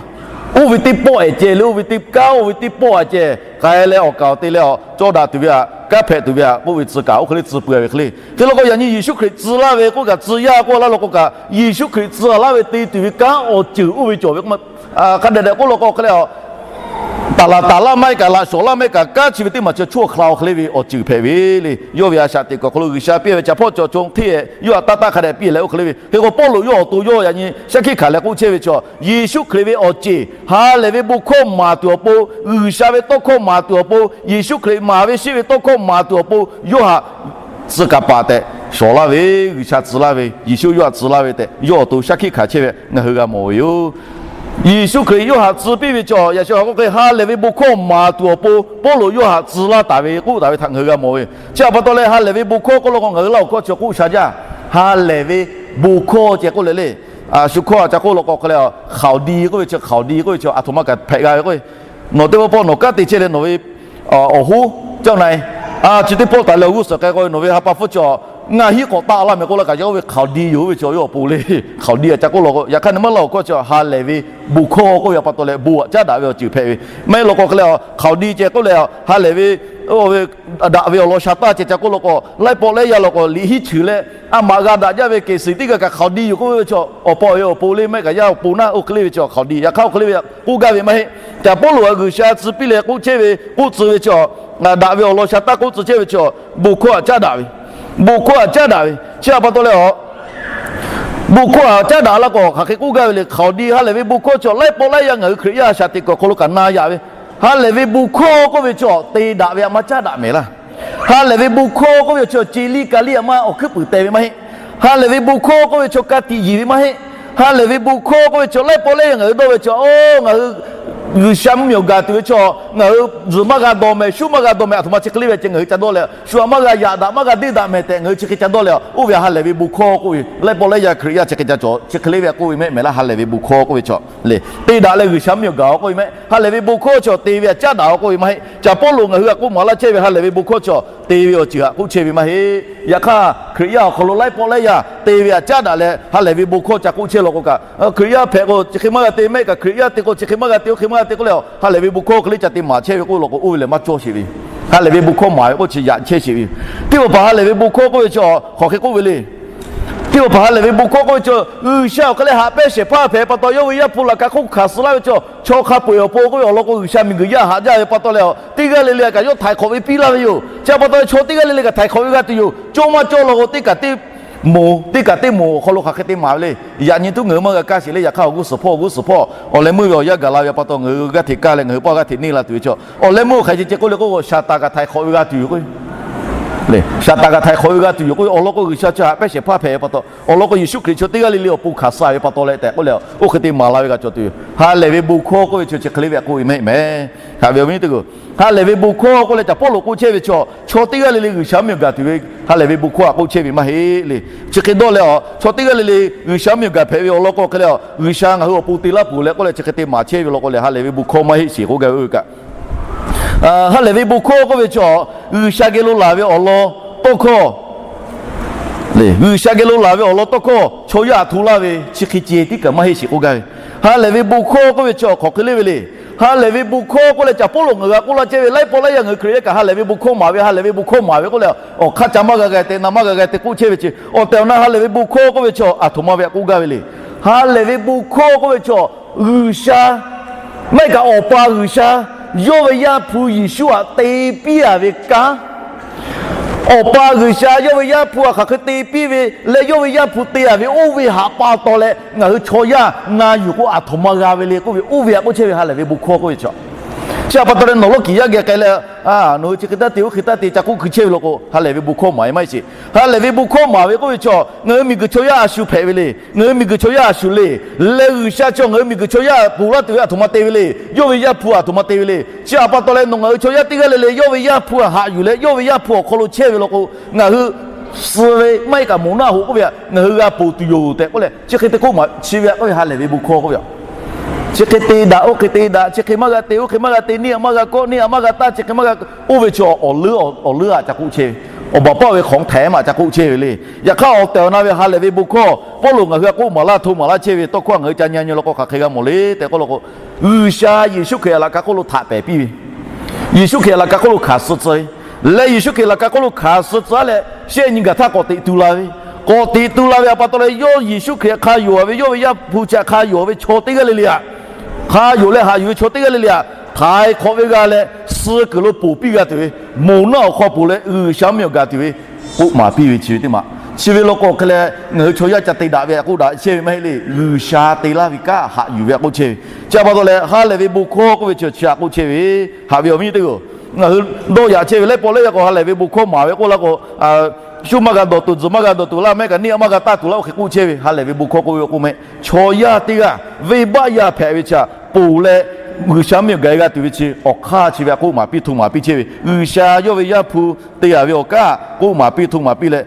Oˇ ve teˇ pawˆ ehˍ ceh le, oˇ ve teˇ kanˉ oˇ ve teˇ pawˆ a ceh k'ai leh awˬ kaˍ awˬ te leh awˬ cawˇ daꞈ tuˬ ve htaꞈ kanˉ hpehꞈ tuˬ ve htaꞈ k'oˆ ve tcuh kaˍ oˇ hk'e le tcuh pui a ve hk'e le. Hk'e law k'o yaꞈ nyi Yeˍsuˆ Hkriꞈ tcuh laˇ ve k'oˆ kaꞈ tcuh yaˇ k'oˆ laˇ law k'o kaꞈ, Yeˍsuˆ Hkriꞈ tcuh laˇ ve te tuˬ ve kanˉ awˬ ceuˬ oˇ ve cawˬ ve k'o, hk'a dehꞈ dehꞈ k'oˆ law k'o hk'e le, taˍ laˍ taˍ laˇ maˇ heˆ kaꞈ, laꞈ shawˍ laˇ maˇ heˆ kaꞈ, kanˉ chi ve teˇ maˬ chi chaw hk'aw hk'e le ve awˬ ceuˬ hpehꞈ ve le. Yawˇ ve a shaꞈ teꞈ kuiˬ awˬ hk'aw lo G'uiˬsha piˇ ve Caˍ Pawˇluꞈ cawˬ co hteˇ e yawˇ htaꞈ taˇ taˇ hk'a dehꞈ piˇ leh oˇ hk'e le ve. Hk'e k'o Pawˇluꞈ yawˇ awˬ to yawˇ yaꞈ nyi shaˉ hkiˆ hkanˍ leh k'oˆ chehˇ ve chaw, Yeˍsuˆ Hkriꞈ ve awˬ ceˬ ha lehˬ ve bon hkawˇ maˍ tuˬ awˬ pon, G'uiˬsha ve tawˇ hkawˇ maˍ tuˬ awˬ pon, Yeˍsuˆ Hkriꞈ maˍ ve sheˆ ve tawˇ hkawˇ maˍ tuˬ awˬ pon yawˇ htaꞈ tcuh kaˍ paˍ tehꞈ shawˍ laˇ ve, G'uiˬsha tcuh laˇ ve, Yeˍsuˆ yawˇ htaꞈ tcuh laˇ ve tehꞈ yawˇ awˬ to shaˉ hkiˆ hkanˍ chehˇ ve ngaˬ hui g'a mawˬ ve yoˬ. Yeˍsuˆ Hkriꞈ yawˇ htaꞈ tcuh piˇ ve chaw yaꞈ shawˍ k'oˆ hk'e ha lehˬ ve bon hkawˇ maˍ tuˬ awˬ pon Pawˇluꞈ yawˇ htaꞈ tcuh laˇ taˍ ve k'oˆ taˍ ve htaꞈ ngaˬ hui g'a mawˬ ve. Chi htaꞈ pa taw leh ha lehˬ ve bon hkawˇ k'oˆ law k'o ngaˬ hui Laˇ huˍ hkawˇ chi k'oˆ sha jaˇ. Ha lehˬ ve bon hkawˇ ceh k'oˆ leh le, shu hkawˇ htaꞈ ca k'oˆ law k'o hk'e le, hkaoˍ di k'oˆ ve chi, hkaoˍ di k'oˆ ve chi a htoꞈ ma kaꞈ hpehꞈ g'a ve k'o, nawˬ teˇ pawˆ pawˆ nawˬ kanˉ te chehˇ leh nawˬ ve awˬ hoˉ caˇ na e, chi teˇ pawˆ taˍ leh awˬ g'uˇ suhˍ k'ai k'o ve nawˬ ve ha pa hpfuhˇ chi ngaˇ hinˉ k'awꞈ taˆ laˇ meh k'oˆ laˇ kaꞈ, yawˇ oˇ ve hkaoˍ di yoˬ oˇ ve chi yawˇ awˬ pon le. Hkaoˍ di htaꞈ ca k'oˆ law k'o, yaꞈ hk'aˇ nyi maˇ Laˇ huˍ hkawˇ chi ha lehˬ ve bon hkawˇ k'oˆ ve htaꞈ pa taw leh bon htaꞈ caˉ daꞈ ve awˬ ceuˬ hpehꞈ ve. Maˇ heˆ law k'o hk'e le, hkaoˍ di ceh k'oˆ leh ha lehˬ ve daꞈ ve awˬ lawn sha taˇ ceh ca k'oˆ law k'o, laiˉ pawˆ laiˉ yaˇ law k'o liꞈ hiˉ cheuˬ leh a maꞈ g'a daꞈ jaˇ ve kehˬ suhˍ teˇ g'aˇ kaꞈ hkaoˍ di yoˬ k'oˆ ve chi awˬ pa awˬ e awˬ pon le, maˇ heˆ kaꞈ yaˇ awˬ pon naˆ oˇ hk'e le ve chi hkaoˍ di. Yaꞈ hk'aˇ oˇ hk'e le ve k'oˆ gaˇ ve maˇ heˆ. Caˍ Pawˇluꞈ a G'uiˬsha tcuh piˇ leh k'oˆ chehˇ ve k'oˆ tcuh ve chi daꞈ ve awˬ lawn sha taˇ k'oˆ tcuh chehˇ ve chi, bon hkawˇ htaꞈ caˉ daꞈ ve, bon hkawˇ htaꞈ caˉ daꞈ ve. Chi htaꞈ pa taw leh a bon hkawˇ htaꞈ caˉ daꞈ laˇ k'o hk'aˬ hk'e k'oˆ gaˇ ve le. Hkaoˍ di ha lehˬ ve bon hkawˇ chi laiˉ pawˆ laiˉ yaˇ ngaˬ hui Hkriꞈ yaˇ a shaꞈ teꞈ kuiˬ awˬ hk'aw lo kaꞈ na yaꞈ ve. Ha lehˬ ve bon hkawˇ k'oˆ ve chi te daꞈ ve htaꞈ maˇ caˉ daꞈ mehˍ laˇ. Ha lehˬ ve bon hkawˇ k'oˆ ve chi ce liˇ ka liˇ htaꞈ maˇ awˬ hkuiˉ puiˍ teh ve maˇ heˆ. Ha lehˬ ve bon hkawˇ k'oˆ ve chi ka tiꞈ yeˬ ve maˇ heˆ. Ha lehˬ ve bon hkawˇ k'oˆ ve chi laiˉ pawˆ laiˉ yaˇ ngaˬ hui dawˇ ve chi, o, ngaˬ hui G'uiˬsha mvuhˇmiˬ awˬ gaˬ tuˬ ve chaw ngaˬ hui tzuhˬ maˇ g'a dawˬ mehˍ, shuˉ maˇ g'a dawˬ mehˍ, aˬ htoꞈ ma chi hk'e le ve ceh ngaˬ hui ca dawˇ leh, shu aꞈ maˇ g'a yaꞈ daꞈ, maˇ g'a deˇ daꞈ mehˍ tehꞈ ngaˬ hui chi hk'e ca dawˇ leh, oˇ ve htaꞈ ha lehˬ ve bon hkawˇ k'oˆ ve, laiˉ pawˆ laiˉ yaˇ Hkriꞈ yaˇ chi hk'e ca cawˬ, chi hk'e le ve k'oˆ ve mehˆ mehˍ laˇ. Ha lehˬ ve bon hkawˇ k'oˆ ve chaw le, te daꞈ leh G'uiˬsha mvuhˇmiˬ awˬ gaˬ-oˬ k'oˆ ve mehˆ. Ha lehˬ ve bon hkawˇ chaw te ve htaꞈ caˉ daꞈ-oˬ k'oˆ ve maˇ heˆ. Caˬ Pawˇluꞈ ngaˬ hui htaꞈ k'oˆ maˍ laˇ chehˇ ve ha lehˬ ve bon hkawˇ chaw te ve awˬ ceuˬ htaꞈ k'oˆ chehˇ ve maˇ heˆ. Yaꞈ hk'aˇ Hkriꞈ yaˇ awˬ hk'aw lo laiˉ pawˆ laiˉ yaˇ te ve htaꞈ caˉ daꞈ leh ha lehˬ ve bon hkawˇ ca k'oˆ chehˇ law k'o kaꞈ, Hkriꞈ yaˇ hpehꞈ k'o chi hk'e maˇ g'a te, mehˆ kaꞈ Hkriꞈ yaˇ te k'o chi hk'e maˇ g'a te, oˇ hk'e maˇ g'a te k'oˆ leh, ha lehˬ ve bon hkawˇ hk'e le ca te maˍ chehˇ ve k'oˆ law k'o, oˇ ve lehˬ maˇ cawˇ sheˍ ve. Ha lehˬ ve bon hkawˇ maˍ ve k'oˆ chi yaꞈ chehˇ sheˍ ve. Teˇ hpaˍ hpaˍ ha lehˬ ve bon hkawˇ k'oˆ ve chaw hk'aˬ hk'e k'oˆ ve le. Teˇ hpaˍ hpaˍ ha lehˬ ve bon hkawˇ k'oˆ ve chaw, G'uiˬsha awˬ hk'e leh haꞈ pehˇ shehˍ hpaˇ hpehꞈ pa taw, yawˇ ve Yaˇ hpu laꞈ ka hk'oˆ hkanˍ suh laˇ ve chaw, chaw hk'a peu-eˬ awˬ pon k'oˆ ve awˬ lawn k'o, G'uiˬsha miˬguiˬ yaˇ haꞈ jaˇ ve pa taw leh, teˇ g'aˇ le le kaꞈ yawˇ htaiˍ hk'awꞈ ve piˇ laˇ ve yoˬ. Chi pa taw leh chaw teˇ g'aˇ le le kaꞈ htaiˍ hk'awꞈ ve g'a tuˬ yoˬ. Cawˇ maˇ cawˇ law k'o, teˇ kaꞈ teˇ moˍ, teˇ kaꞈ teˇ moˍ awˬ hk'aw lo hk'aˬ hk'e te maˍ ve le. Yaꞈ nyi tuˉ ngaˬ hui maˇ g'a kaˇ sheˍ le. Yaꞈ hk'aˇ awˬ g'uˇ suhˍ hpawˇ, awˬ g'uˇ suhˍ hpawˇ awˬ leh meuˇ ve awˬ yanˇ gaˬ la ve pa taw, ngaˬ hui g'aˇ hteꞈ kaˇ leh ngaˬ hui paˆ g'aˇ hteꞈ neˇ la tuˬ ve chaw, awˬ leh meuˇ hk'aˬ hk'e ceh k'oˆ le k'o, Saˍtanˍ kaꞈ htaiˍ hk'awꞈ ve g'a tuˬ yoˬ k'o, Saˍtanˍ kaꞈ htaiˍ hk'awꞈ ve g'a tuˬ yoˬ k'o, awˬ lawn k'o G'uiˬsha chi haꞈ pehˇ shehˍ hpaˇ hpehꞈ ve pa taw, awˬ lawn k'o Yeˍsuˆ Hkriꞈ chaw teˇ g'aˇ le le awˬ pon hkanˍ suh ve pa taw leh tehꞈ k'oˆ leh, oˇ hk'e te maˍ la ve g'a cawˬ tuˬ yoˬ. Ha lehˬ ve bon hkawˇ k'oˆ ve chi chi hk'e le ve k'oˆ ve mehˆ mehˍ. Haꞈ ve awˬ viˉ nyi teˇ hpaˍ-oˬ, ha lehˬ ve bon hkawˇ k'oˆ leh Caˍ Pawˇluꞈ k'oˆ chehˇ ve chaw, chaw teˇ g'aˇ le le G'uiˬsha mvuhˇmiˬ awˬ gaˬ tuˬ ve ha lehˬ ve bon hkawˇ htaꞈ k'oˆ chehˇ ve maˇ heˆ le. Chi hk'e dawˇ leh a, chaw teˇ g'aˇ le le G'uiˬsha mvuhˇmiˬ awˬ gaˬ hpehꞈ ve awˬ lawn k'o hk'e leh a, G'uiˬsha ngaˬ hui awˬ pon te laˇ peuˬ leh k'oˆ leh chi hk'e te maˍ chehˇ ve law k'o leh ha lehˬ ve bon hkawˇ maˇ heˆ sheˍ k'oˆ gaˇ ve oˇ ve kaꞈ. Ha lehˬ ve bon hkawˇ k'oˆ ve chaw, G'uiˬsha geh lo laˬ ve awˬ lawn tawˇ hkawˇ, G'uiˬsha geh lo laˬ ve awˬ lawn tawˇ hkawˇ chaw yaˇ aꞈ hto laˇ ve chi hk'e ceh tiˉ kaꞈ maˇ heˆ sheˍ k'oˆ gaˇ ve. Ha lehˬ ve bon hkawˇ k'oˆ ve chaw hk'aˬ hk'e le ve le. Ha lehˬ ve bon hkawˇ k'oˆ leh Caˍ Pawˇluꞈ ngaˬ hui htaꞈ k'oˆ laˇ chehˇ ve, laiˉ pawˆ laiˉ yaˇ ngaˬ hui Hkriꞈ yaˇ kaꞈ ha lehˬ ve bon hkawˇ maˍ ve, ha lehˬ ve bon hkawˇ maˍ ve k'oˆ leh, awˬ hk'aˇ ca maˇ g'a g'a te, na maˇ g'a g'a te k'oˆ chehˇ ve chi, awˬ tehˬ awˬ na ha lehˬ ve bon hkawˇ k'oˆ ve chaw aˬ htoꞈ ma ve htaꞈ k'oˆ gaˇ ve le. Ha lehˬ ve bon hkawˇ k'oˆ ve chaw, G'uiˬsha maˇ heˆ kaꞈ Awˬ pa G'uiˬsha yawˇ ve Yaˇ hpu Yeˍsuˆ htaꞈ te piˇ-a ve kanˉ, Awˬ pa G'uiˬsha yawˇ ve Yaˇ hpu htaꞈ hk'aˬ hk'e te piˇ ve leh yawˇ ve Yaˇ hpu te-a ve oˇ ve htaꞈ pa taw leh ngaˬ hui chaw yaˇ na yuˬ k'o aˬ htoꞈ ma g'a ve le k'oˆ ve, oˇ ve htaꞈ k'oˆ chehˇ ve ha lehˬ ve bon hkawˇ k'oˆ ve chaw. Chi htaꞈ pa taw leh nawˬ lawˇ kiˍ yaˇ geh k'ai leh, nawˬ hui chi hk'e taˇ te, oˇ hk'e taˇ te ca k'oˆ hkui chehˇ ve law k'o, ha lehˬ ve bon hkawˇ maˍ ve maˇ heˆ sheˍ. Ha lehˬ ve bon hkawˇ maˍ ve k'oˆ ve chaw, ngaˬ hui miˬguiˬ chaw yaˇ a shu hpehꞈ ve le. Ngaˬ hui miˬguiˬ chaw yaˇ a shu le. Leh G'uiˬsha chi ngaˬ hui miˬguiˬ chaw yaˇ ponˬ laˇ tuˬ ve aˬ htoꞈ ma te ve le. Yawˇ ve Yaˇ hpu aˬ htoꞈ ma te ve le. Chi htaꞈ pa taw leh nawˬ ngaˬ hui chaw yaˇ teˇ g'aˇ le le yawˇ ve Yaˇ hpu htaꞈ haꞈ yuˬ leh yawˇ ve Yaˇ hpu awˬ hk'aw lo chehˇ ve law k'o, ngaˬ hui suh ve maˇ heˆ kaꞈ moˍ naˆ hoꞈ k'oˆ ve htaꞈ ngaˬ hui g'a ponˬ tuˬ yoˬ tehꞈ k'oˆ leh chi hk'e te k'oˆ maˍ chi ve k'oˆ ve ha lehˬ ve bon hkawˇ k'oˆ ve a. Chi hk'e te daꞈ, oˇ hk'e te daꞈ, chi hk'e maˇ g'a te, oˇ hk'e maˇ g'a te, neˇ htaꞈ maˇ g'a kawˆ, neˇ htaꞈ maˇ g'a taˇ, chi hk'e maˇ g'a, oˇ ve chaw awˬ leuˉ awˬ leuˉ a ca k'oˆ chehˇ ve, awˬ baˬ paˆ ve hk'awꞈ htaiˍ maˇ ca k'oˆ chehˇ ve le. Yaꞈ hk'aˇ awˬ tehˬ awˬ na ve ha lehˬ ve bon hkawˇ Pawˇluꞈ ngaˬ hui htaꞈ k'oˆ maˍ laˇ, hto maˍ laˇ chehˇ ve tawˇ hkawˇ ngaˬ hui ca nyi nyi law k'o hk'aˬ hk'e g'a mawˬ le tehꞈ k'oˆ law k'o, G'uiˬsha Yeˍsuˆ Hkriꞈ laꞈ ka hk'oˆ lo htaꞈ pehˍ piˇ ve, Yeˍsuˆ Hkriꞈ laꞈ ka hk'oˆ lo hkanˍ suh tcuh ve, leh Yeˍsuˆ Hkriꞈ laꞈ ka hk'oˆ lo hkanˍ suh tcuh leh shehˆ nyi gaˬ htaˇ k'awꞈ teꞈ tu la ve, k'awꞈ teꞈ tu la ve htaꞈ pa taw leh yawˇ Yeˍsuˆ Hkriꞈ htaꞈ hk'a yonˍ ve, yawˇ ve Yaˇ hpu chi htaꞈ hk'a yonˍ ve chaw teˇ g'aˇ le le htaꞈ, hk'a yonˍ leh haꞈ yuˬ ve chaw teˇ g'aˇ le le htaꞈ htaiˍ hk'awꞈ ve g'a leh suh kuiˬ lo ponˬ piˇ g'a tuˬ ve, moˍ naˆ awˬ hk'aw ponˬ leh G'uiˬsha mvuhˇmiˬ awˬ gaˬ tuˬ ve k'oˆ maˍ piˇ ve chi ve teˇ maˬ. Chi ve law k'o hk'e leh ngaˬ hui chaw yaˇ ca te daꞈ ve htaꞈ k'oˆ daꞈ chehˇ ve maˇ heˆ le. G'uiˬsha te laˇ ve kanˉ haꞈ yuˬ ve htaꞈ k'oˆ chehˇ ve. Chi htaꞈ pa taw leh ha lehˬ ve bon hkawˇ k'oˆ ve chi chi htaꞈ k'oˆ chehˇ ve, haꞈ ve awˬ viˉ nyi teˇ hpaˍ-oˬ, ngaˬ hui dawˇ yaꞈ chehˇ ve laiˉ pawˆ laiˉ yaˇ k'o ha lehˬ ve bon hkawˇ maˍ ve k'oˆ laˇ k'o, shu maˇ g'a dawˬ tuˬ, tzuhˬ maˇ g'a dawˬ tuˬ laˇ, mehˆ kaꞈ neˇ htaꞈ maˇ g'a taˇ tuˬ laˇ, oˇ hk'e k'oˆ chehˇ ve ha lehˬ ve bon hkawˇ k'oˆ ve k'oˆ mehˆ. Chaw yaˇ teˇ g'aˇ venˇbaˆ yaˇ hpehꞈ ve chi htaꞈ ponˬ leh G'uiˬsha mvuhˇmiˬ awˬ gaˬ g'a tuˬ ve chi awˬ hk'aˇ chi ve htaꞈ k'oˆ maˍ piˇ, hto maˍ piˇ chehˇ ve, G'uiˬsha yawˇ ve Yaˇ hpu te-a ve awˬ kanˉ k'oˆ maˍ piˇ, hto maˍ piˇ leh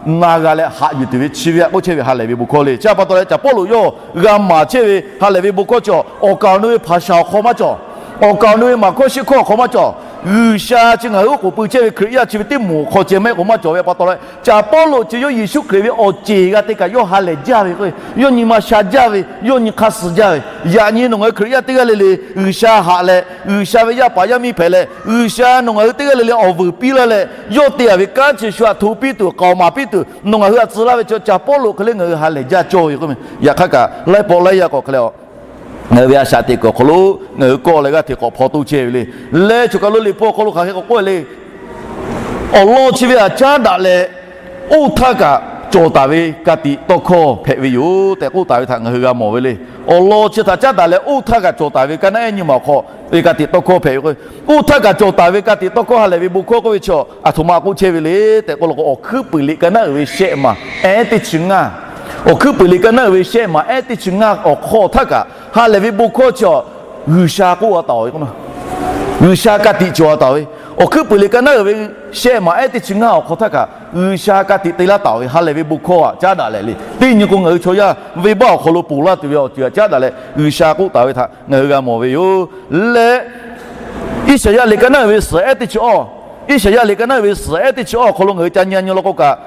na g'a leh haꞈ yuˬ tuˬ ve chi ve htaꞈ k'oˆ chehˇ ve ha lehˬ ve bon hkawˇ le. Chi htaꞈ pa taw leh Caˍ Pawˇluꞈ yawˇ g'a maˍ chehˇ ve ha lehˬ ve bon hkawˇ chi awˬ kaˍ awˬ nu ve hpaˍ shaˍ awˬ hk'aw maˇ cawˬ. Awˬ kaˍ awˬ nu ve maˍ hkawˇ shiˉ hkawˇ awˬ hk'aw maˇ cawˬ. G'uiˬsha chi ngaˬ hui oˉ k'oˍ pui chehˇ ve Hkriꞈ yaˇ chi ve teˇ moˍ awˬ hk'aw ceh mehˆ k'o maˇ cawˬ ve pa taw leh, Caˍ Pawˇluꞈ chi yawˇ Yeˍsuˆ Hkriꞈ ve awˬ ceˬ g'a te kaꞈ yawˇ ha lehˬ jaˇ ve k'o, yawˇ nyi ma sha jaˇ ve, yawˇ nyi hk'aˇ suh jaˇ ve. Yaꞈ nyi nawˬ ngaˬ hui Hkriꞈ yaˇ teˇ g'aˇ le le G'uiˬsha haꞈ leh, G'uiˬsha ve yaˇ paˍ yaˇ miˇ hpehꞈ leh, G'uiˬsha nawˬ ngaˬ hui teˇ g'aˇ le le awˬ vuiˬ piˇ laˇ leh, yawˇ te-a ve kanˉ chi shu htaꞈ hto piˇ tuˬ, k'aoˍ maˍ piˇ tuˬ nawˬ ngaˬ hui htaꞈ tcuh laˇ ve chi Caˍ Pawˇluꞈ hk'e le ngaˬ hui ha lehˬ jaˇ cawˇ ve k'o, yaꞈ hk'aˇ kaꞈ laiˉ pawˆ laiˉ yaˇ k'awꞈ hk'e le a ngaˬ hui ve a shaꞈ teꞈ kuiˬ awˬ hk'aw lo ngaˬ hui kawˆ leh g'aˇ hteꞈ k'awꞈ hpaw toˇ chehˇ ve le. Leh choˬ kaˬ lo Liꞈ hpu awˬ hk'aw lo hk'aˬ hk'e k'awꞈ k'oˆ ve le. Awˬ lawn chi ve htaꞈ caˉ daꞈ leh, oˇ htaˇ kaꞈ cawˬ taˍ ve ka tiꞈ tawˇ hkawˇ hpehꞈ ve yoˬ tehꞈ k'oˆ taˍ ve htaꞈ ngaˬ hui g'a mawˬ ve le. Awˬ lawn chi htaꞈ caˉ daꞈ leh oˇ htaˇ kaꞈ cawˬ taˍ ve ka naˉ ehˉ nyi ma awˬ hk'aw ve ka tiꞈ tawˇ hkawˇ hpehꞈ ve k'o, oˇ htaˇ kaꞈ cawˬ taˍ ve ka tiꞈ tawˇ hkawˇ ha lehˬ ve bon hkawˇ k'oˆ ve chi aˬ htoꞈ ma k'oˆ chehˇ ve le tehꞈ k'oˆ law k'o, Awˬ hkuiˉ puiˍ liꞈ ka naˉ uiˍ ve shehˆ maˬ ehˉ teˇ chi ngaˇ, Awˬ hkuiˉ puiˍ liꞈ ka naˉ uiˍ ve shehˆ maˬ ehˉ teˇ chi ngaˇ awˬ hk'aw htaˇ kaꞈ ha lehˬ ve bon hkawˇ chi awˬ G'uiˬsha k'oˆ-a taˍ ve k'o, G'uiˬsha ka tiꞈ cawˬ-a taˍ ve, awˬ hkuiˉ puiˍ leh ka naˉ uiˍ ve shehˆ maˬ ehˉ teˇ chi ngaˇ awˬ hk'aw htaˇ kaꞈ G'uiˬsha ka tiꞈ te laˇ taˍ ve ha lehˬ ve bon hkawˇ-a caˉ daꞈ leh le. Teˇ nyi k'o, ngaˬ hui chaw yaˇ venˇbaˆ awˬ hk'aw lo ponˬ laˇ tuˬ ve awˬ ceuˬ-a caˉ daꞈ leh G'uiˬsha k'oˆ taˍ ve htaꞈ ngaˬ hui g'a mawˬ ve yoˬ. Leh Iˉsaˍyaˆ liꞈ ka naˉ uiˍ ve suhˍ ehˉ teˇ chi awˇ, Iˉsaˍyaˆ liꞈ ka naˉ uiˍ ve suhˍ ehˉ teˇ chi awˇ awˬ hk'aw lo ngaˬ hui ca nyi nyi law k'o kaꞈ,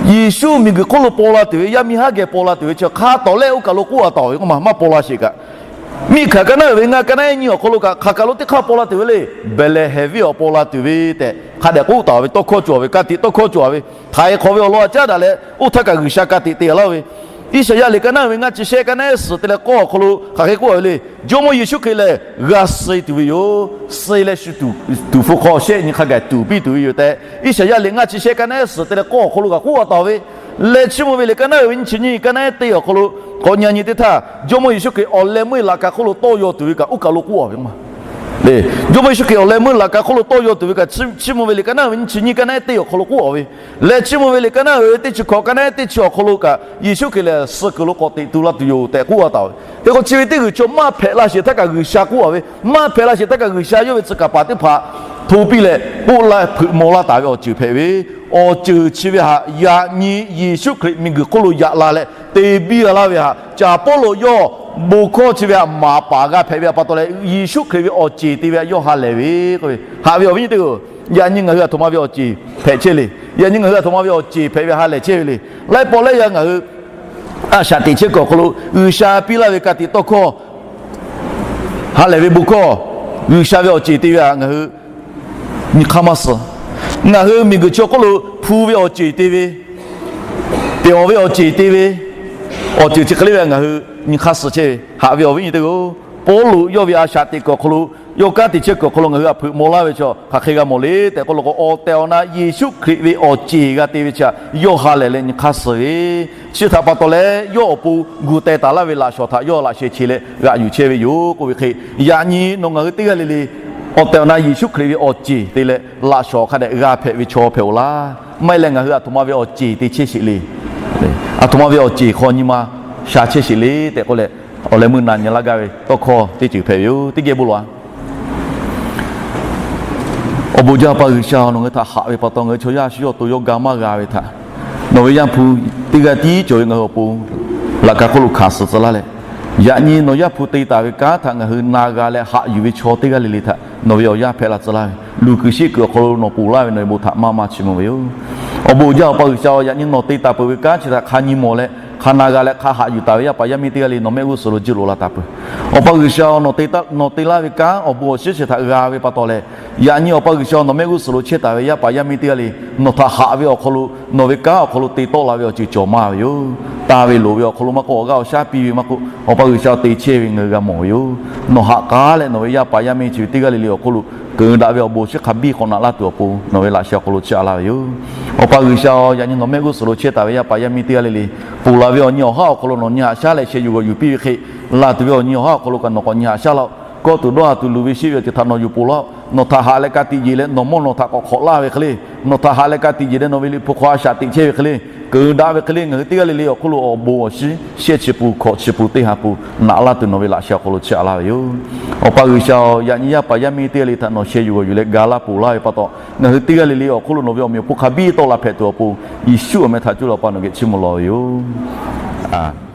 Yeˍsuˆ miˬguiˬ hk'oˆ lo paw la tuˬ ve, yaˇ miˇ haˉ geh paw la tuˬ ve chi hk'a tawˍ lehˆ oˇ kaˬ lo k'oˆ-a taˍ ve k'o, maˇ paw la sheˍ kaꞈ, miˬ hkanˍ ka naˉ uiˍ ve ngaˇ ka naˉ ehˉ nyi awˬ hk'aw lo kaꞈ hk'aˬ kaˬ lo teˇ hk'aˇ paw la tuˬ ve le. Behˍlehˍhehnˍ venˇ awˬ paw la tuˬ ve tehꞈ hk'a dehꞈ k'oˆ taˍ ve tawˇ hkawˇ cawˬ ve, ka tiꞈ tawˇ hkawˇ cawˬ ve, htaiˍ hk'awꞈ ve awˬ lawn-a caˉ daꞈ leh oˇ htaˇ kaꞈ G'uiˬsha ka tiꞈ te laˇ ve, Iˉsaˍyaˆ liꞈ ka naˉ uiˍ ve ngaˇ chi shehˆ ka naˉ ehˉ suhˍ te leh k'awˇ awˬ hk'aw lo hk'aˬ hk'e k'oˆ ve le. Jawˇmawˇ Yeˍsuˆ Hkriꞈ lehˬ g'a suh tuˬ ve yoˬ. Suh leh shu tuˍ, tuˍ hpu hk'aw shehˆ nyi hk'a gaˬ tuˍ piˇ tuˬ ve yoˬ tehꞈ, Iˉsaˍyaˆ liꞈ ngaˇ chi shehˆ ka naˉ ehˉ suhˍ te leh k'awˇ awˬ hk'aw lo kaꞈ k'oˆ-a taˍ ve. Leh chiˇ mvuh ve liꞈ ka naˉ uiˍ ve nyiˇ chi nyiˇ ka naˉ ehˉ teˇ awˬ hk'aw lo k'awꞈ nyi nyi teˇ htaˇ, Jawˇmawˇ Yeˍsuˆ Hkriꞈ awˬ leh meuˇ laꞈ ka hk'oˆ lo tawˇ yaw tuˬ ve kaꞈ oˇ kaˬ lo k'oˆ-a ve ma le. Jawˇmawˇ Yeˍsuˆ Hkriꞈ awˬ leh meuˇ laꞈ ka hk'oˆ lo tawˇ yaw tuˬ ve kaꞈ chiˇ mvuh ve liꞈ ka naˉ uiˍ ve nyiˇ chi nyiˇ ka naˉ ehˉ teˇ awˬ hk'aw lo k'oˆ-a ve. Leh chiˇ mvuh ve liꞈ ka naˉ uiˍ ve teˇ chi hkawꞈ ka naˉ ehˉ teˇ chi awˬ hk'aw lo kaꞈ, Yeˍsuˆ Hkriꞈ lehˬ suh kuiˬ lo k'awꞈ teꞈ tu la tuˬ yoˬ tehꞈ k'oˆ-a taˍ ve. Hk'e k'o chi ve teˇ g'uiˬ chaw maˇ hpehꞈ la sheˍ htaˇ kaꞈ G'uiˬsha k'oˆ-a ve, maˇ hpehꞈ la sheˍ htaˇ kaꞈ G'uiˬsha yawˇ ve tcuh kaˍ paˍ teˇ hpaˍ hto piˇ leh k'oˆ la hpeuꞈ maw laˇ taˍ ve awˬ ceuˬ hpehꞈ ve, awˬ ceuˬ chi ve htaꞈ yaꞈ nyi Yeˍsuˆ Hkriꞈ miˬguiˬ hk'oˆ lo yaꞈ la leh te biˇ g'a laˇ ve htaꞈ Caˍ Pawˇluꞈ yawˇ bon hkawˇ chi ve htaꞈ maˍ paˍ g'a hpehꞈ ve pa taw leh, Yeˍsuˆ Hkriꞈ ve awˬ ceˬ te ve htaꞈ yawˇ ha lehˬ ve k'oˆ ve. Haꞈ ve awˬ viˉ nyi teˇ-oˬ, yaꞈ nyi ngaˬ hui aˬ htoꞈ ma ve awˬ ceˬ hpehꞈ chehˇ le. Yaꞈ nyi ngaˬ hui aˬ htoꞈ ma ve awˬ ceˬ hpehꞈ ve ha lehˬ chehˇ ve le. Laiˉ pawˆ laiˉ yaˇ ngaˬ hui a shaꞈ teꞈ chehˇ kuiˬ awˬ hk'aw lo G'uiˬsha piˇ laˇ ve ka tiꞈ tawˇ hkawˇ, ha lehˬ ve bon hkawˇ, G'uiˬsha ve awˬ ceˬ te ve htaꞈ ngaˬ hui nyi hk'aˇ maˇ suh. Ngaˬ hui miˬguiˬ chi awˬ hk'oˆ lo hpu ve awˬ ceˬ te ve, teꞈ awˬ ve awˬ ceˬ te ve, awˬ ceuˬ chi hk'e le ve ngaˬ hui nyi hk'aˇ suh chehˇ ve. Haꞈ ve awˬ viˉ nyi teˇ-oˬ, Pawˇluꞈ yawˇ ve a shaꞈ teꞈ kuiˬ awˬ hk'aw lo, yawˇ kanˉ te chehˇ kuiˬ awˬ hk'aw lo ngaˬ hui htaꞈ hpeuꞈ maw laˇ ve chi hk'aˬ hk'e g'a mawˬ le tehꞈ k'oˆ law k'o, awˬ tehˬ awˬ na Yeˍsuˆ Hkriꞈ ve awˬ ceˬ g'a te ve chi htaꞈ yawˇ ha lehˬ leh nyi hk'aˇ suh ve, chi htaꞈ pa taw leh yawˇ awˬ pon gu teh taˍ laˇ ve laꞈ shawnˍ htaꞈ yawˇ laꞈ sheh che leh g'aꞈ yuˬ chehˇ ve yoˬ k'oˆ ve hk'e, yaꞈ nyi nawˬ ngaˬ hui teˇ g'aˇ le le awˬ tehˬ awˬ na Yeˍsuˆ Hkriꞈ ve awˬ ceˬ te leh laꞈ shawnˍ hk'a dehꞈ g'a hpehꞈ ve chaw hpehꞈ-oˬ laˇ. Maˇ heˆ leh ngaˬ hui aˬ htoꞈ ma ve awˬ ceˬ te chehˇ sheˍ le. Aˬ htoꞈ ma ve awˬ ceˬ hk'aw nyi ma sha chehˇ sheˍ le tehꞈ k'oˆ leh, awˬ leh meuˇ na nyi laˇ gaˇ ve tawˇ hkawˇ teˇ ceuˬ hpehꞈ ve yoˬ. Teˇ geh bon lawˬ-a. Awˬ bon jaˇ Awˬ pa G'uiˬsha, nawˬ ngaˬ hui htaꞈ haꞈ ve pa taw ngaˬ hui chaw yaˇ shu yawˇ to yawˇ ga maˇ g'a ve htaꞈ, nawˬ ve Yaˇ hpu teˇ g'aˇ tiˉ cawˬ ve ngaˬ hui awˬ pon laꞈ ka hk'oˆ lo hkanˍ suh tcuh laˇ leh, yaꞈ nyi nawˬ Yaˇ hpu te taˍ ve kanˉ htaꞈ ngaˬ hui na g'a leh haꞈ yuˬ ve chaw teˇ g'aˇ le le htaꞈ nawˬ ve awˬ yaˇ hpehꞈ la tcuh laˇ ve, luˬ kuiˬ sheˆ kuiˬ awˬ hk'aw lo nawˬ ponˬ laˇ ve nawˬ ve bon htaꞈ maˇ maˇ chiˇ mvuh ve yoˬ. Awˬ bon jaˇ Awˬ pa G'uiˬsha, yaꞈ nyi nawˬ te taˍ peuˬ ve kanˉ chi htaꞈ hk'a nyi mawˬ leh hk'a na g'a leh hk'a haꞈ yuˬ taˍ ve yaˇ paˍ yaˇ miˇ teˇ g'aˇ le nawˬ mehˆ g'uˇ suhˍ lo jiˇ loꞈ la taˍ peuˬ. Awˬ pa G'uiˬsha, nawˬ te laˇ ve kanˉ awˬ bon awˬ shinˉ chi htaꞈ g'a ve pa taw leh, yaꞈ nyi Awˬ pa G'uiˬsha nawˬ mehˆ g'uˇ suhˍ lo chehˇ taˍ ve yaˇ paˍ yaˇ miˇ teˇ g'aˇ le nawˬ htaꞈ haꞈ ve awˬ hk'aw lo nawˬ ve kanˉ awˬ hk'aw lo te tawˆ la ve awˬ ceuˬ cawˬ maˇ ve yoˬ. Taˍ ve loˍ ve awˬ hk'aw lo maˇ k'oˆ, awˬ g'aˇ awˬ shaˉ piˇ ve maˇ k'oˆ, Awˬ pa G'uiˬsha te chehˇ ve ngaˬ hui g'a mawˬ ve yoˬ. Nawˬ haꞈ k'aˉ leh nawˬ ve yaˇ paˍ yaˇ miˇ chi ve teˇ g'aˇ le le awˬ hk'oˆ lo keunˍ daꞈ ve awˬ bon awˬ shinˉ hk'a biˇ k'awꞈ naꞈ laˇ tuˬ awˬ pon nawˬ ve laꞈ sheh awˬ hk'aw lo chiˇ aꞈ laˇ ve yoˬ. Awˬ pa G'uiˬsha-oˬ, yaꞈ nyi nawˬ mehˆ g'uˇ suhˍ lo chehˇ taˍ ve yaˇ paˍ yaˇ miˇ teˇ g'aˇ le le ponˬ la ve awˬ nyi awˬ haˉ awˬ hk'aw lo nawˬ nyi haꞈ shaˉ leh sheh yuˬ g'awˬ yuˬ piˇ ve hk'e, laˬ tuˬ ve awˬ nyi awˬ haˉ awˬ hk'aw lo kaꞈ nawˬ k'awꞈ nyi haꞈ shaˉ laˇ-oˆ. Kawˆ tuˬ dawˇ ha tuˬ luˬ ve sheˆ ve awˬ ceuˬ htaꞈ nawˬ yuˬ ponˬ laˇ-oˆ. Nawˬ htaꞈ haꞈ leh ka tiꞈ yeˬ leh nawˬ mawˇ nawˬ htaꞈ k'awꞈ hk'awꞈ laˇ ve hk'e le, nawˬ htaꞈ haꞈ leh ka tiꞈ yeˬ leh nawˬ ve liꞈ hpu hk'aw a shaꞈ teꞈ chehˇ ve hk'e le, keunˍ daꞈ ve hk'e le ngaˬ hui teˇ g'aˇ le le awˬ hk'oˆ lo awˬ bon awˬ shinˉ shehˆ chi pun hkawꞈ chi pun teˇ ha pun naꞈ laˇ tuˬ nawˬ ve laꞈ sheh awˬ hk'aw lo chiˇ aꞈ laˇ ve yoˬ. Awˬ pa G'uiˬsha-oˬ, yaꞈ nyi yaˇ paˍ yaˇ miˇ teˇ g'aˇ le htaꞈ nawˬ sheh yuˬ g'awˬ yuˬ leh ga laˇ ponˬ laˇ ve pa taw, ngaˬ hui teˇ g'aˇ le le awˬ hk'oˆ lo nawˬ ve awˬ meꞈ awˬ hponˇ hk'a biˇ tawˆ la hpehꞈ tuˬ awˬ pon, Yeˍsuˆ awˬ meh htaꞈ cuˇ leh Awˬ pa nawˬ geh chiˇ mvuh lawˬ ve yoˬ.